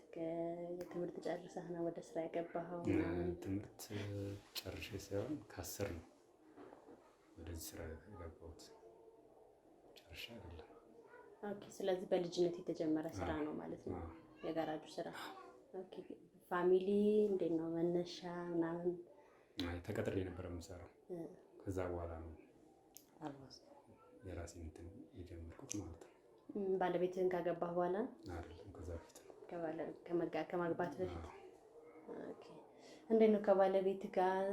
ትምህርት ጨርሰህ ነው ወደ ስራ የገባኸው? ትምህርት ጨርሼ ሳይሆን ከ10 ነው ወደዚህ ስራ የገባሁት፣ ጨርሼ አይደለም። Okay፣ ስለዚህ በልጅነት የተጀመረ ስራ ነው ማለት ነው የጋራጁ ስራ። Okay፣ family እንዴት ነው መነሻ ምናምን? አይ ተቀጥሬ ነበር የምሰራው። ከዛ በኋላ ነው የራሴን እንትን የጀመርኩት ማለት ነው። ባለቤትህን ካገባህ በኋላ? አይደለም፣ ከዛ በፊት ነው። ከማግባት በፊት። Okay። እንዴት ነው ከባለቤት ጋር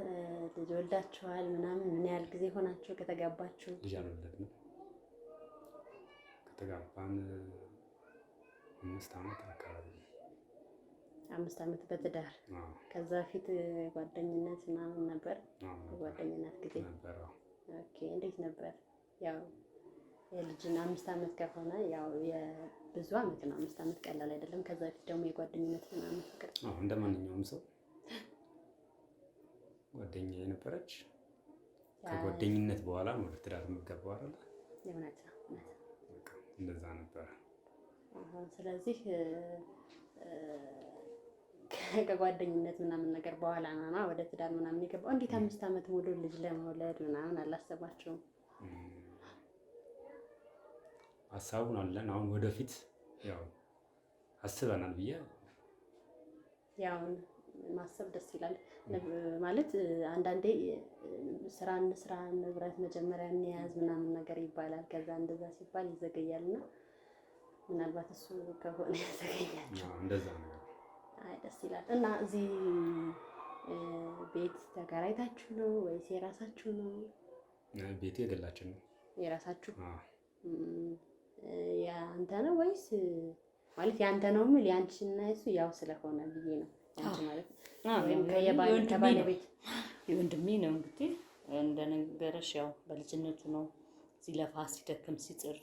ልጅ ወልዳችኋል ምናምን? ምን ያህል ጊዜ ሆናችሁ ከተጋባችሁ? ልጅ አልወለድንም። ከተጋባን 5 ዓመት አካባቢ። 5 ዓመት በትዳር። ከዛ በፊት ጓደኝነት ምናምን ነበር? በጓደኝነት ጊዜ ነበር። Okay። እንዴት ነበር? ያው የልጅን 5 ዓመት ከሆነ ያው የብዙ ዓመት ነው። 5 ዓመት ቀላል አይደለም። ከዛ በፊት ደግሞ የጓደኝነት ምናምን ፍቅር። አዎ እንደ ማንኛውም ሰው ጓደኛ የነበረች ከጓደኝነት በኋላ ነው ወደ ትዳር የምገባው አይደል? እውነት ነው፣ እውነት ነው። በቃ እንደዛ ነበረ። ስለዚህ ከጓደኝነት ምናምን ነገር በኋላ ነው ወደ ትዳር ምናምን የገባው። እንዴት 5 ዓመት ሙሉ ልጅ ለመውለድ ምናምን አላሰባችሁም? ሀሳቡን አለን። አሁን ወደፊት ያው አስበናል ብዬ ያው ማሰብ ደስ ይላል ማለት አንዳንዴ ስራ እንስራ ንብረት መጀመሪያ እንያዝ ምናምን ነገር ይባላል። ከዛ እንደዛ ሲባል ይዘገያልና ምናልባት እሱ ከሆነ ያዘገያቸው እንደዛ ነገር። አይ ደስ ይላል። እና እዚህ ቤት ተከራይታችሁ ነው ወይስ የራሳችሁ ነው? ቤቱ የግላችን ነው። የራሳችሁ የአንተ ነው ወይስ ማለት የአንተ ነው የምል የአንቺና የሱ ያው ስለሆነ ብዬ ነው። ያንቺ ማለት ወይም ከባለቤት የወንድሜ ነው። እንግዲህ እንደነገረሽ ያው በልጅነቱ ነው ሲለፋ ሲደክም ሲጥር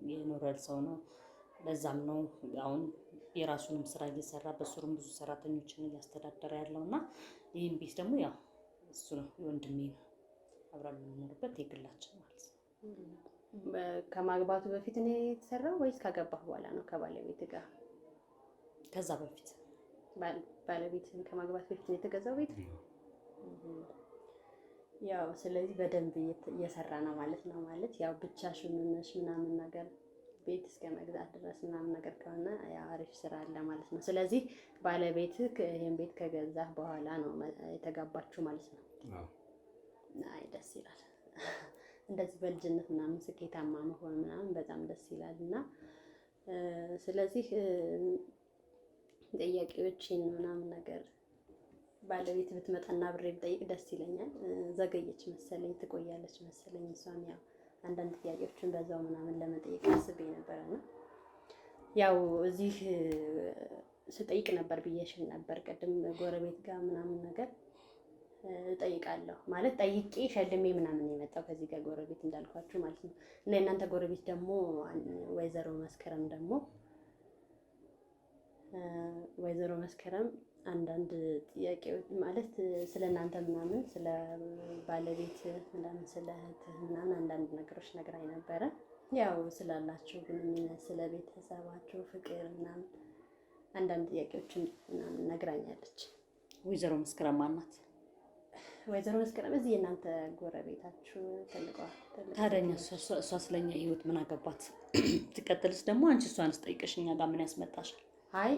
የኖረ ሰው ነው። ለዛም ነው አሁን የራሱንም ስራ እየሰራ በስሩም ብዙ ሰራተኞችን እያስተዳደረ ያለው እና ይህም ቤት ደግሞ ያው እሱ ነው የወንድሜ ነው። አብረን የምንኖርበት የግላችን ማለት ነው። ከማግባቱ በፊት ነው የተሰራው ወይስ ካገባህ በኋላ ነው ከባለቤት ጋር? ከዛ በፊት ባለቤትን ከማግባት በፊት ነው የተገዛው ቤት። ያው ስለዚህ በደንብ እየሰራ ነው ማለት ነው። ማለት ያው ብቻሽን ነሽ ምናምን ነገር ቤት እስከ መግዛት ድረስ ምናምን ነገር ከሆነ ያው አሪፍ ስራ አለ ማለት ነው። ስለዚህ ባለቤት ይሄን ቤት ከገዛህ በኋላ ነው የተጋባችሁ ማለት ነው። አይ ደስ ይላል። እንደዚህ በልጅነት ምናምን ስኬታማ መሆን ምናምን በጣም ደስ ይላል። እና ስለዚህ ጥያቄዎችን ምናምን ነገር ባለቤት ብትመጣና ብሬ ብጠይቅ ደስ ይለኛል። ዘገየች መሰለኝ፣ ትቆያለች መሰለኝ። እሷም ያው አንዳንድ ጥያቄዎችን በዛው ምናምን ለመጠየቅ አስቤ ነበረ እና ያው እዚህ ስጠይቅ ነበር ብዬሽን ነበር ቅድም ጎረቤት ጋር ምናምን ነገር እጠይቃለሁ ማለት ጠይቄ ሸልሜ ምናምን የመጣው ከዚህ ጋር ጎረቤት እንዳልኳችሁ ማለት ነው። እና የእናንተ ጎረቤት ደግሞ ወይዘሮ መስከረም ደግሞ ወይዘሮ መስከረም አንዳንድ ጥያቄዎች ማለት ስለ እናንተ ምናምን ስለ ባለቤት ምናምን ስለ እህትህ ምናምን አንዳንድ ነገሮች ነግራኝ ነበረ። ያው ስላላችሁ ግንኙነት፣ ስለ ቤተሰባችሁ ፍቅር ምናምን አንዳንድ ጥያቄዎችን ምናምን ነግራኛለች። ወይዘሮ መስከረም ማናት? ወይዘሮ መስከረም እዚህ የእናንተ ጎረቤታችሁ ትልቋ። ታዲያ እሷ ስለኛ ህይወት ምን አገባት? ትቀጥልስ ደግሞ አንቺ እሷን ስጠይቅሽ እኛ ጋር ምን ያስመጣሻል? አይ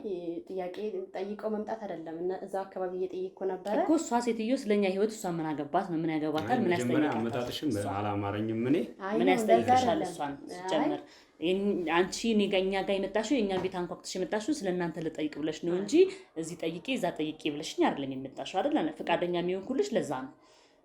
ጥያቄ ጠይቀው መምጣት አይደለም፣ እዛው አካባቢ እየጠየቅኩ ነበረ እኮ። እሷ ሴትዮ ስለኛ ህይወት እሷ ምን አገባት ነው? ምን ያገባታል? ምን ያስጠይቃታል? አመጣጥሽም አላማረኝም። እኔ ምን ያስጠይቅሻል? እሷን ሲጀመር አንቺ እኔ ጋር እኛ ጋር የመጣሽው የእኛን ቤት አንኳኩተሽ የመጣሽው ስለ እናንተ ልጠይቅ ብለሽ ነው እንጂ እዚህ ጠይቄ እዛ ጠይቄ ብለሽኝ አይደለም የመጣሽው አይደል? ፈቃደኛ የሚሆንኩልሽ ለዛ ነው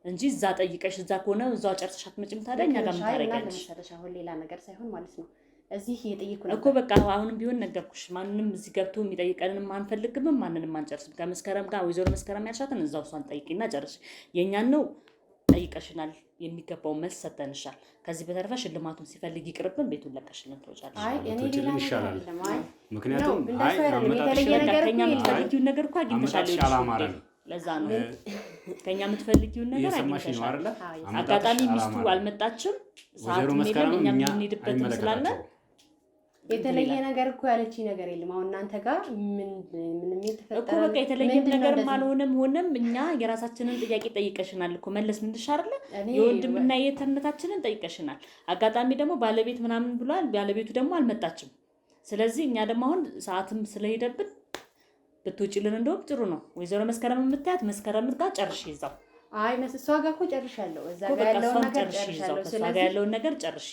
እንጂ እዛ ጠይቀሽ እዛ ከሆነ እዛው ጨርሰሽ አትመጭም። ታዲያ እኛ ጋር ምን ታደርጊያለሽ? አሁን ሌላ ነገር ሳይሆን ማለት ነው እዚህ እየጠየኩ እኮ በቃ አሁንም ቢሆን ነገርኩሽ። ማንንም እዚህ ገብቶ የሚጠይቀንንም አንፈልግምም፣ ማንንም አንጨርስም። ከመስከረም ጋር ወይዘሮ መስከረም ያልሻትን እዛው እሷን ጠይቂና ጨርሽ። የእኛን ነው ጠይቀሽናል፣ የሚገባውን መልስ ሰተንሻል። ከዚህ በተረፈ ሽልማቱን ሲፈልግ ይቅርብን፣ ቤቱን ለቀሽልን ትወጫለሽ። አይ እኔ ሌላ ነገር ይሻላል። አይደለም። አይ ምክንያቱም ነው፣ አይ እንደሱ አይደለም። አመጣጥሽ የተለየ ነገር ከኛ እኮ የለም። የምትፈልጊውን ነገር እኮ አግኝተሻል። አመጣጥሽ አላማረንም። ለዛ ነው ከኛ የምትፈልጊውን ነገር እየሰማሽ ነው አግኝተሻል። አይደለ? አዎ፣ አመጣጥሽ አጋጣሚ ሚስቱ አላማረንም። አልመጣችም፣ ወይዘሮ ሰዓትም የለም፣ መስከረምም እኛም እኛ የምንሄድበትም ስላለ አይመለከታቸውም። የተለየ ነገር እኮ ያለችኝ ነገር የለም። አሁን እናንተ ጋር ምን ምንም የተፈጠረ እኮ በቃ የተለየም ምንድን ነው ነገርም እንደዚህ? አልሆነም። ሆነም እኛ የራሳችንን ጥያቄ ጠይቀሽናል እኮ መለስ ምንድሽ አይደለ? እኔ የወንድምና የእህትነታችንን ጠይቀሽናል። አጋጣሚ ደግሞ ባለቤት ምናምን ብሏል። ባለቤቱ ደግሞ አልመጣችም። ስለዚህ እኛ ደግሞ አሁን ሰዓትም ስለሄደብን ብትውጭልን እንደውም ጥሩ ነው። ወይዘሮ መስከረም የምታያት መስከረም ጋር ጨርሽ ይዛው አይ እሷ ጋር እኮ ጨርሻለሁ። እዛ እኮ ጋር በቃ ያለውን እሷን ነገር ጨርሽ ይዛው ጨርሻለሁ። ከእሷ ጋር ስለዚህ ያለውን ነገር ጨርሽ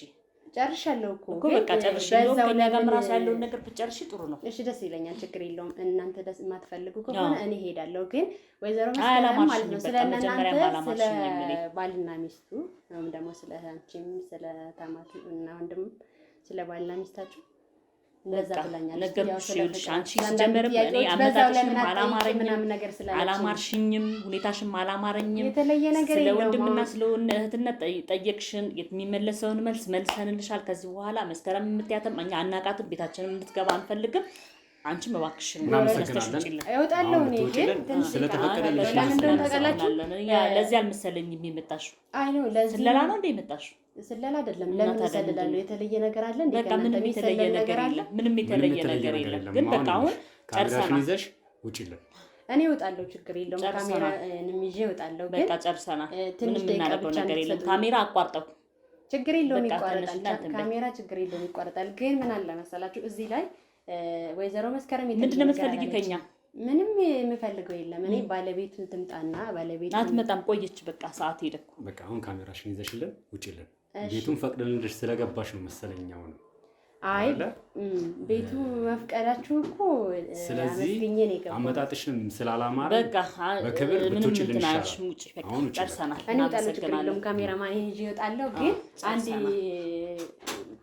ጨርሻለሁ እኮ እኮ ግን በቃ ጨርሽ። እንደውም በዛው ከእኛ ጋርም ለምን ራሱ ያለውን ነገር ብትጨርሺ ጥሩ ነው። እሺ ደስ ይለኛል፣ ችግር የለውም። እናንተ ደስ የማትፈልጉ ከሆነ አዎ። እኔ ሄዳለሁ። ግን ወይዘሮ አይ መስከረም ማለት ነው አላማርሽኝም። ስለ በቃ እናንተ መጀመሪያም ስለ አላማርሽኝም እኔ ባልና ሚስቱ ወይም ደግሞ ስለ አንቺም ስለ ታማቱ እና ወንድም ስለ ባልና ሚስታችሁ እንደዛ በቃ ብላኛለች። ያው ነገርኩሽ። ስለ ይኸውልሽ ፍቅር አንቺ አንዳንድ ሲጀመርም እኔ ጥያቄዎች በዛው አመጣጥሽም ለምን አትጠይቂም አላማረኝም ምናምን ነገር ስላለችኝ ነው። አላማርሽኝም፣ ሁኔታሽም አላማረኝም። የተለየ ነገር ስለ የለውም። ወንድምና አሁን ስለ እህትነት ጠየቅሽን፣ የሚመለሰውን መልስ መልሰንልሻል። ከዚህ በኋላ መስከረም የምትያትም እኛ አናቃትም፣ ቤታችንም እንድትገባ አንፈልግም። አንቺም እባክሽን ተነስተሽ እናመሰግናለን። ውጪልን። እወጣለሁ አሁን እኔ ግን ብትወጪልን ትንሽ ስለተፈቀደልሽ ለምን እንደሆነ ታውቃላችሁ? እናመሰግናለን። እኛ ለዚህ አልመሰለኝም የመጣሽው። አይ ነው ለዚህ ስለላ ነው እንደ የመጣሽው? ስለላ አይደለም። እና ለምን ታዲያ እሰልላለሁ? ምንድን ነው? የተለየ ነገር አለ እንዴ? በቃ ከእናንተ ምንም የተለየ የሚሰለል ነገር ነገር አለ? የለም። ምንም የተለየ ነገር የለም። ግን በቃ አሁን ካሜራሽን ጨርሰናል። ይዘሽ ውጪልን። እኔ እወጣለሁ፣ ችግር የለውም። ጨርሰናል። ካሜራንም ይዤ እወጣለሁ። ግን በቃ ጨርሰናል። ትንሽ ምንም ደቂቃ የምናደርገው ብቻ ነገር የለም። እንድትሰጡኝ። ካሜራ አቋርጠው ችግር የለውም፣ በቃ ይቋረጣል። ተነሽና እንትን በይ። ካሜራ ችግር የለውም፣ ይቋረጣል። ግን ምን አለ መሰላችሁ እዚህ ላይ ወይዘሮ መስከረም የተለየ ምንድን ነው ነገር የምትፈልጊው ከኛ? አላለችም። ምንም የምፈልገው የለም። እኔ ባለቤቱን ትምጣና ባለቤቱን አትመጣም፣ ቆየች። በቃ ሰዓት ሄደ እኮ። በቃ አሁን ካሜራሽን ይዘሽልን ውጪልን። እሺ። ቤቱን ፈቅደንልሽ ስለገባሽ ነው መሰለኝ። አሁን አይ ቤቱ መፍቀዳችሁ እኮ ስለዚህ አመስግኜ ነው የገባሁት። አመጣጥሽም ስላላማረ በቃ በክብር ምንም ብትወጪልን እንትን ይሻላል። አያልሽም። ውጪ በቃ አሁን ውጪ። ጨርሰናል። እኔ እወጣለሁ፣ ችግር እናመሰግናለን። የለውም። ካሜራማን ይዤ እወጣለሁ። ግን አንድ ጨርሰናል።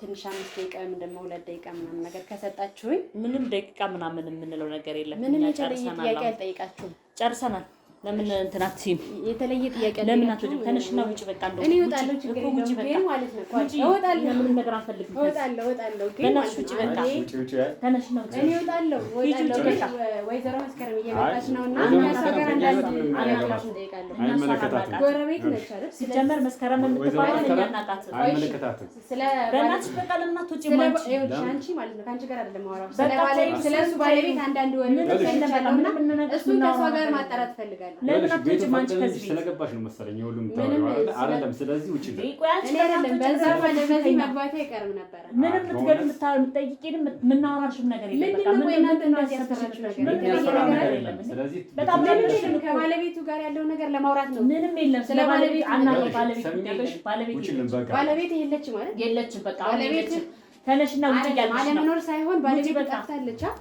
ትንሽ 5 ደቂቃ ወይም ደግሞ 2 ደቂቃ ምናምን ነገር ከሰጣችሁኝ ምንም ደቂቃ ምናምን የምንለው ነገር የለም። ምንም እኛ የተለየ ጨርሰናል። ጥያቄ አሁን አልጠይቃችሁም። ጨርሰናል። ለምን እንትን አትይም? የተለየ ጥያቄ ለምን አልጠይቃችሁም። አትወጪም? ተነሽና ውጪ በቃ። እንደውም እኔ ውጪ እወጣለሁ፣ ችግር እኮ ውጪ የለውም። በቃ ግን ማለት ነው ውጪ። እወጣለሁ፣ እኛ ምንም ነገር አንፈልግም። እወጣለሁ፣ እወጣለሁ። ግን በእናትሽ ማለት ውጪ ነው በቃ። አንዴ ውጪ ውጪ። ተነሽና ውጪ። እኔ እወጣለሁ፣ እወጣለሁ። ውጪ ግን በቃ። ወይዘሮ መስከረም እየመጣች ነው እና ወይዘሮ ከእሷ ጋር መስከረም አንዳንድ በእኛ ህይወት ምንም ጥያቄዎችን እጠይቃለሁ። አይመለከታትም። ጎረቤት ነች አይደል? ሲጀመር መስከረም ወይዘሮ የምትባለው እኛ መስከረም አናውቃትም። አይመለከታትም። ስለ በእናትሽ በቃ ለምን አትወጪም ስለ አንቺ? ይኸውልሽ አንቺ ማለት ነው ከአንቺ ጋር አይደለም የማወራው፣ በቃ ተይው፣ ስለ እሱ ባለቤት አንዳንድ ወሬ ምንም የለም በቃ ሰምቻለሁ እና ምንም እንነግርሽ እሱን ከእሷ የምናወራው ጋር ነገር ማጣራት እፈልጋለሁ። ለምን ይኸውልሽ ቤቱ አትወጪም አንቺ ፈቅደንልሽ ከዚህ ቤት? ስለገባሽ ነው መሰለኝ የሁሉም ምንም የምታወሪው አይደለ? ስለ- አይደለም። ስለዚህ ውጪ። ቆይ አንቺ እኔ ለምን አይደለም አትወጪም? በዛ በዚህ ተኛ። መግባቴ አይቀርም ነበረ። ምንም አይ፣ የምትገቢ በእውነት የምትጠይቂንም የምናወራሽም ነገር የለም። በቃ ምንድን ነው ቆይ ምንም እናንተ እንደዚህ ያሰብሽው ያሰራችሁ ነገር? ምንም ምንም ያስፈራ ነገር ነገር የለም። የለም። ስለዚህ በጣም ምንም ረብሽ የለም። ከባለቤቱ ጋር ያለው ነገር ለማውራት ነው። ምንም የለም። ስለ ስለ ባለቤት ባለቤቱ አናውቅም። ይኸውልሽ፣ ባለቤት ሰሚኛለሽ? የለም። ባለቤት ውጪልን የለችም። በቃ። ባለቤት የለችም ማለት የለችም። በቃ አሁን ባለቤት የለችም። ተነሽና ውጪ አይደለም፣ እያልኩሽ ነው። አለመኖር ሳይሆን ባለቤቱ በቃ። ጠፍታለች። አ?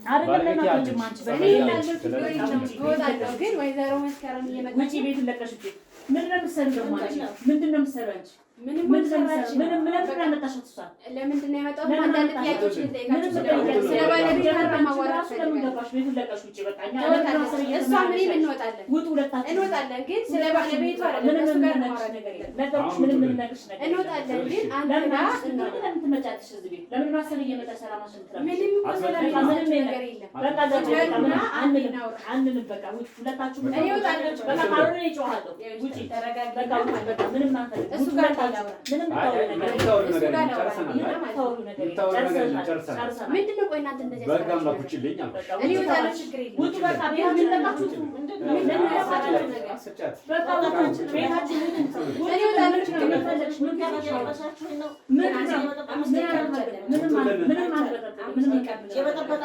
አይደለም ለምን ባለቤት አትወጪም ያለች። አንቺ? እኔ በቃ እላለሁ ችግር የለውም እወጣለሁ። ግን ወይዘሮ መስከረም እየመጣች ውጪ፣ ቤቱን ለቀሽ ውጪ። ምንድን ነው የምትሰሪው ደግሞ አንቺ? ምንድን ነው የምትሰሪው አንቺ? ምንም ምንድን ነው አልሰራችም። የምትሰሪው? ምንም ለምንድን ነው ያመጣሻት እሷን? ለምንድን ነው የመጣሁት? ለምን አንዳንድ አመጣሻት? ጥያቄዎችን ምንም ልጠይቃችሁ የምጠይቂያት ስለ ባለቤት አንቺ ማዋራት ራሱ ለምን እፈልጋለሁ። ገባሽ? ቤቱን ለቀሽ ውጪ። በቃ እኛ ለምን ትወጣለች። ራሱ እሷም እኔም እንወጣለን ውጡ፣ ሁለታችሁ እንወጣለን። ግን ስለ ባለቤቱ አይደለም ምንም ከእሱ ጋር የምንነግርሽ ማውራት ነገር የለም። እፈልጋለሁ። ነገርኩሽ፣ ምንም የምንነግርሽ ነገር የለም። እንወጣለን ግን አንተ ለምን ጋር አንቺ ስትሆኚ እናወራለን። ለምን ትመጫለሽ እዚህ ቤት? ለምን ማሰብ እየመጣሽ ሰላማሽን ትረብሽ? ምንም እኮ ሰላም በቃ ምንም የሰጣችሁ የለም። ነገር የለም። በቃ ዘጭ በቃ ምንም አንልም አንልም። በቃ ውጪ፣ ሁለታችሁ እኔ እወጣለሁ። በቃ ካልሆነ እኔ እጮሃለሁ። ውጪ፣ ተረጋጊ። በቃ ውጪ። በቃ ምንም አንፈልግም። እሱ ውጪ ጋር ሁለታችሁ። ላውራ። ምንም አይ፣ የምታወሪው አይ፣ ነገር ምንም የለም። የምታወሪው እሱ ነገር ጋር የለም። ላውራ። ጨርሰናል። ምንም የምታወሪው ነገር የለም። የምታወሪው ነገር የለም። ጨርሰናል። ጨርሰናል። ጨርሰናል። ምንድን ነው ቆይ እናንተ እንደዚህ በህግ ያሰራችሁ አምላክ ነገር? ውጪልኝ አልኩሽ። በቃ እኔ ውጪ እወጣለሁ፣ ተባልሽ። ችግር የለም። ውጡ በቃ ቤታችን ለቃችሁ ውጡ። ምንድን ነው ያሰራችሁ ነገር? አስጫት። በቃ ውጡ። ቤታችን ውጡ። ውጡ። እኔ እወጣለሁ፣ ችግር ምን የለም። ፈለግሽ? ምን ፈለግሽ? ምንም ምንድን ነው? 5 ደቂቃ ብቻ አይደለም። ምንም ምንም አንበጠብጥም። ምንም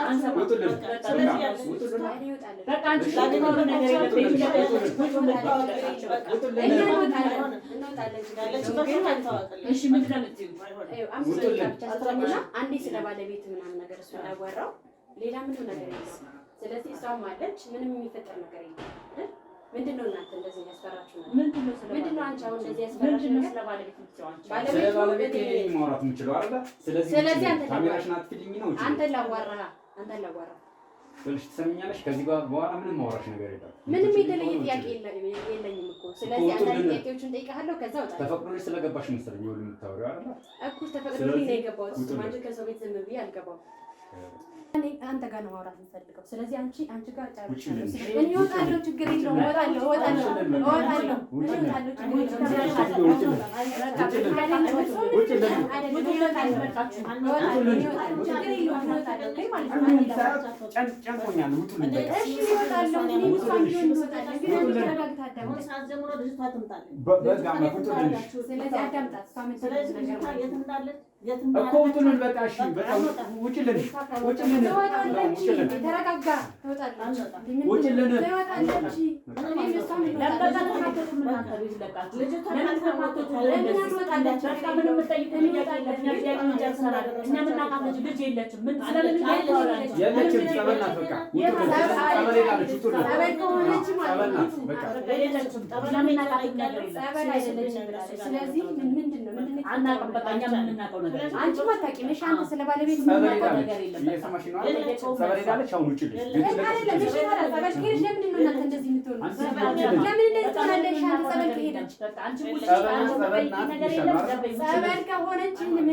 አንሰማም። ውጡልን። በቃ ውጡልን። እኔ እወጣለሁ። በቃ አንቺ የምታወሪው ነገር የለም። ቤቱን ለቀሽ ውጡ። ሁለታችሁ በቃ። እኛ እንወጣለን እንወጣለን፣ ችግር የለውም። ግን ማለት ነው እሺ ምንድን ነው የምትይው? ይኸው 5 ደቂቃ ብቻ ስጠኝና አንዴ ስለ ባለቤት ምናምን ነገር እሱን ላዋራው፣ ሌላ ምንም ነገር የለም። ስለዚህ እሷም አለች፣ ምንም የሚፈጠር ነገር የለም አይደል? ምንድን ነው እናንተ እንደዚህ ያስፈራችሁ ነገር? ምንድን ነው ስለ ምንድን ነው አንቺ አሁን እንደዚህ ያስፈራሽ ምንድን ነው ነገር? ስለ ባለቤት የምትይው አንቺ? ስለ ባለቤቱ ባለቤቴ እኔ እኔ ነኝ ማውራት የምችለው አይደለ? ስለዚህ ስለዚህ ውጪልኝ። አንተ ካሜራሽን አጥፊልኝ ነው ውጪልኝ። አንተን ላዋራ አንተን ላዋራ። ይኸውልሽ ትሰሚኛለሽ? ከዚህ በኋላ ምንም ማውራሽ ነገር የለም። ምንም የተለየ ውጪልኝ። ጥያቄ የለኝም እኮ። ስለዚህ አንዳንድ ውጡልን። ጥያቄዎችን እጠይቅሃለሁ፣ ከዛ እወጣለሁ። ተፈቅዶልሽ ስለገባሽ መሰለኝ ሁሉ የምታወሪው አይደለ? እኮ ተፈቅዶልኝ ነው የገባሁት። ውጡልን። እሱማ እንጂ ከሰው ቤት ዝም ብዬ አልገባም። እኔ አንተ ጋር ነው ማውራት የምፈልገው። ስለዚህ አንቺ ጋር ጨርሻለሁ። ውጪልኝ። እኔ እወጣለሁ፣ ችግር የለውም። እወጣለሁ፣ እወጣለሁ፣ እወጣለሁ፣ ውጪልኝ። እወጣለሁ፣ ችግር የለውም። ውጪልኝ። ችግር የለውም። እወጣለሁ ግን ማለት ነው ጨንቆኛል። ውጡልኝ በቃ። እሺ እወጣለሁ። እኔም እሷም ቢሆን እንወጣለን። ግን አንተ ተረጋግተህ አዳምጠኝ። በህግ አምላክ ውጡልኝ። ስለዚህ አዳምጣት። እሷ የምትለው ነገር ማለት ነው። እኮ ውጡልን በቃ። እሺ በቃ ውጪልን፣ ውጪልን፣ ትወጣለች። ውጪልን፣ ተረጋጋ። ትወጣለች። ውጪልን። ትወጣለች። እኔም እሷም ለምን በቃ እንወጣለን። ለምን አትወጡም እናንተ ቤት ለቃችሁ? ለምን አትወጡም? ለምን አንወጣለች? በቃ ምንም የምትጠይቁት ጥያቄ የለም። እኛ ጥያቄውን ጨርሰናል። እኛ የምናውቃት ልጅ የለችም። ምን ስለምን ታወራለች? የለችም። ጸበል ናት። በቃ ውጡልን። ጸበል ሄዳለች። ውጡልን። ጸበል ከሆነች ጸበል ማለት ናት። ነው። በቃ የለችም። እኛ የምናውቃት ነገር የለም። ጸበል አይደለችም ብላለች። ስለዚህ ምንድን ነው ምንድን ነው አናውቅም። በቃ እኛ የምናውቀው ነገር የለም። አንቺም አታውቂም። እሺ አንተ ስለ ባለቤት ጸበል የምናውቀው ሄዳለች። ነገር የለም። እየሰማሽ ነው አይደል? ጸበል ሄዳለች። አሁን ውጪልኝ። ቤቱን ለቀሽ አይደለም። እሺ ውጪልኝ። ታዲያ ጸበል ከሄደች ለምንድን ነው እናንተ እንደዚህ የምትሆኑት? አንቺ ውጪልኝ። ለምን እንደዚህ ትሆናለሽ? አንተ ጸበል ከሄደች በቃ አንቺ ውጪ፣ ጸበል አንቺ ጸበል የምትጠይቂው ናት ነገር ይሻላል የለም። አይደል? ዘበይ ውጪ። ጸበል ከሆነች ምን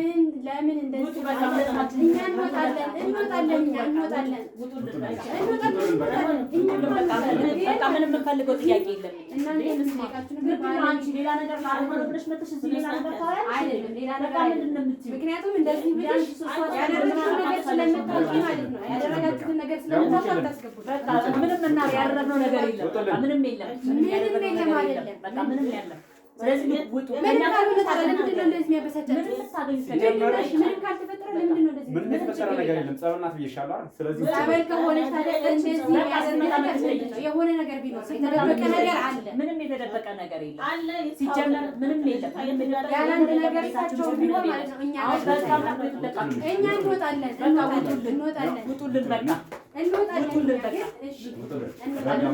ለምን እንደዚህ ውጡ በቃ ሁለታችሁ። እኛ እንወጣለን እንወጣለን እኛ እንወጣለን ውጡልን በቃ። እንወጣለን እንወጣለን እኛ እንወጣለን። በቃ ምንም የምንፈልገው ጥያቄ የለም። እናንተ የምትጠይቃችሁ ነገር ምንድን ነው አንቺ ሌላ ነገር ላደርግ ነው ብለሽ መተሽ እዚህ ሌላ ነገር ታወሪያለሽ? አይደለም ሌላ በቃ ነገር ምንድን አይደለም። ነው የምትይው? ምክንያቱም እንደዚህ ብለሽ ያደረግሽውን ነገር ስለምታውቂ ማለት ነው። ያደረጋችሁትን ነገር ስለምታውቂ አታስገቡት። በቃ ምንም እና ያደረግነው ነገር የለም። በቃ ምንም የለም። ምንም ያደረግነው የለም ነገር አይደለም። በቃ ምንም የለም። ስለዚህ ውጡ። ምንም ካልሆነ ታዲያ ለምንድን ነው እንደዚህ የሚያበሳጫችሁ? ምንም የምታገኙት ነገር የለም። እሺ፣ ምንም ካልተፈጠረ ለምንድን ነው እንደዚህ? ምንም የተፈጠረ ነገር የለም። ጸበል ናት ብዬሻለሁ አይደል? ስለዚህ ጸበል ከሆነች ታዲያ እንደዚህ የሚያደርግ ነገር ምንድን ነው? የሆነ ነገር ቢኖር የተደበቀ ነገር አለ። ምንም የተደበቀ ነገር የለም። አለ ሲጀመር ምንም የለም። ምንም የተደበቀ ያለ አንድ ነገር እሳቸው ቢሆን ማለት ነው እኛ አሁን በቃ ለቃችሁ እኛ እንወጣለን እንወጣለን እንወጣለን ውጡልን። በቃ እንወጣለን። ውጡልን። በቃ እሺ ውጡልን። እንወጣለን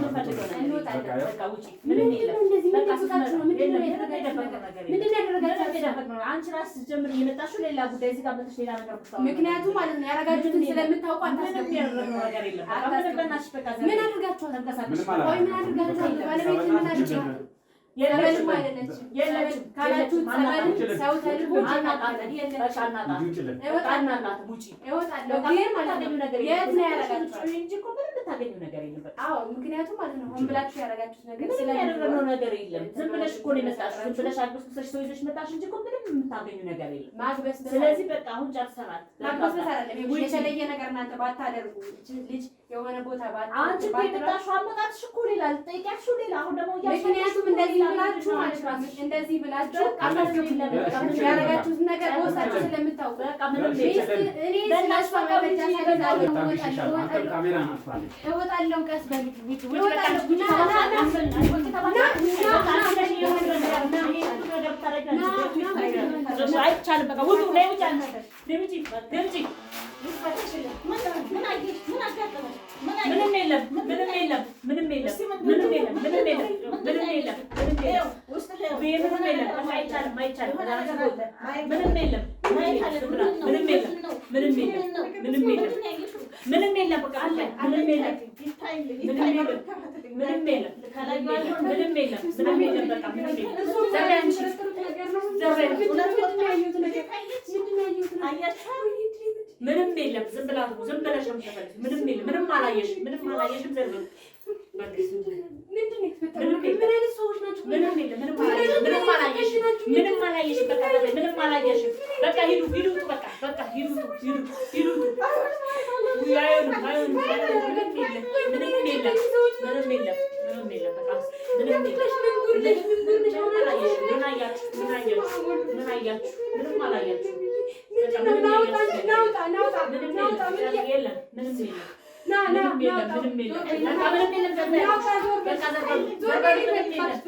እንወጣለን። በቃ ውጪ። ምንም ምንድን የለም። ነው እንደዚህ? በቃ ምንድን ነው ምንድን ነው የለም። ያደረጋችሁት ምንም ነገር? የተደበቀ ነገር የለም። ምንድን ነው ምንም ያደረጋችሁት? የተደበቀ ነው። አንቺ ራስሽ ስትጀምር እየመጣሽው ሌላ ጉዳይ እዚህ ጋር መጥተሽ ሌላ ነገር ብታወሪ ምክንያቱም ማለት ነው ያደረጋችሁትን ስለምታውቁ ምንም አታስገቡም። ያደረግነው ነገር የለም። በቃ ምንም በእናትሽ በቃ ዘር ምን አድርጋችኋል? ተንቀሳቀሽ። ምንም ቆይ ምን አድርጋችኋል? ባለቤት ምን አድርጋችኋል? የለችም ጸበልም አይደለችም። የለችም። ካላችሁ ጸበልም ሰው ተልኮ አናቃትም። የለችም። በቃ አናቃትም። ውጭልን። በቃ አናቃትም። ውጪ። እወጣለሁ በቃ ግን ምንም ማለት የምታገኙ ነው ነገር የት የለም። ነው ያደረጋችኋል? እንጂ እኮ ምንም የምታገኙ ነገር የለም። በቃ አዎ ምክንያቱም ማለት ነው ሆን ብላችሁ ያደረጋችሁት ነገር ምንም ስለሚኖር ያደረግነው ነገር የለም። ዝም ብለሽ እኮ ነው የመጣሽው። ዝም ብለሽ አግበስብሰሽ ሰው ይዘሽ መጣሽ እንጂ እኮ ምንም የምታገኙ ነገር የለም። ማግበስበስ ስለዚህ በቃ አሁን ጨርሰናል። ማግበስበስ አይደለም። ውጪ። የተለየ ነገር እናንተ ባታደርጉ ይህች ልጅ የሆነ ቦታ አንቺ እኮ ባትራ የመጣሽው አመጣጥሽ እኮ ሌላ ልጠይቂያችሁ ሌላ አሁን ደግሞ እያልሽ ምክንያቱም እንደዚህ ብላችሁ ማለት ነው እንደዚህ ብላችሁ በቃ ምንም የለም። በቃ ምንም የለም። ያደረጋችሁት ነገር በውስጣችሁ ስለምታውቁ በቃ ምንም ሚስት የለም። እኔ ስለሷ መረጃ ሳልይዝ እወጣለሁ ካሜራ ናጥፋለች። እወጣለሁ ቀስ በል ውጪ ውጪ በቃ ውጪ አይቻልም። በቃ ውጡ። ነይ ውጪ አንቺ። ነይ ውጪ። ነይ ውጪ። ምን አየሽ? ምን አጋጠመሽ? ምን አየሽ? ምንም የለም። ምንም የለም። ምንም የለም። ምንም የለም። ምንም የለም። ምንም የለም። ምንም የለም። ውስጥ ምንም የለም። በቃ አይቻልም። አይቻልም። ምንም የለም። ምንም የለም። ምንም የለም። ምንም የለም። ምንም የለም። በቃ አለ። ምንም የለም። ምንም የለም። ምንም የለም። ምንም የለም። ምንም የለም። በቃ ምንም የለም። ዘር በይ አንቺ። ዘር በይ። ምንም የለም። ዝም ብላ ዝም ብለሽ ነው የምትፈልጊው። ምንም የለም። ምንም አላየሽም። ምንም አላየሽም። ዘር በይ። በቃ ምንድን ነው የተፈጠረው? ምንም የለም። ምን አይነት ሰዎች ናቸው? ምንም የለም። ምንም አላየሽም። ምንም አላየሽም። ምንም አላየሽም። በቃ ዘር በይ። ምንም አላየሽም። በቃ ሂዱ፣ ሂዱ፣ ውጡ። በቃ በቃ ሂዱ፣ ውጡ፣ ሂዱ፣ ሂዱ፣ ውጡ። ውይ፣ አይሆንም፣ አይሆንም። ምንም የለም። ምንም የለም። ምንም የለም። ምንም የለም። በቃ ምንም የለም። ምንም አላየሽም። ምን አያችሁ? ምን አያችሁ? ምን አያችሁ? ምንም አላያችሁ። በቃ ምንም ያያችሁት ነገር ምንም የለም። የለም። ምንም የለም። ና ና ምንም የለም። ምንም የለም። በቃ ምንም የለም። ዘር በይ። በቃ ዘር በይ። ዘር በይ። ምንም የለም።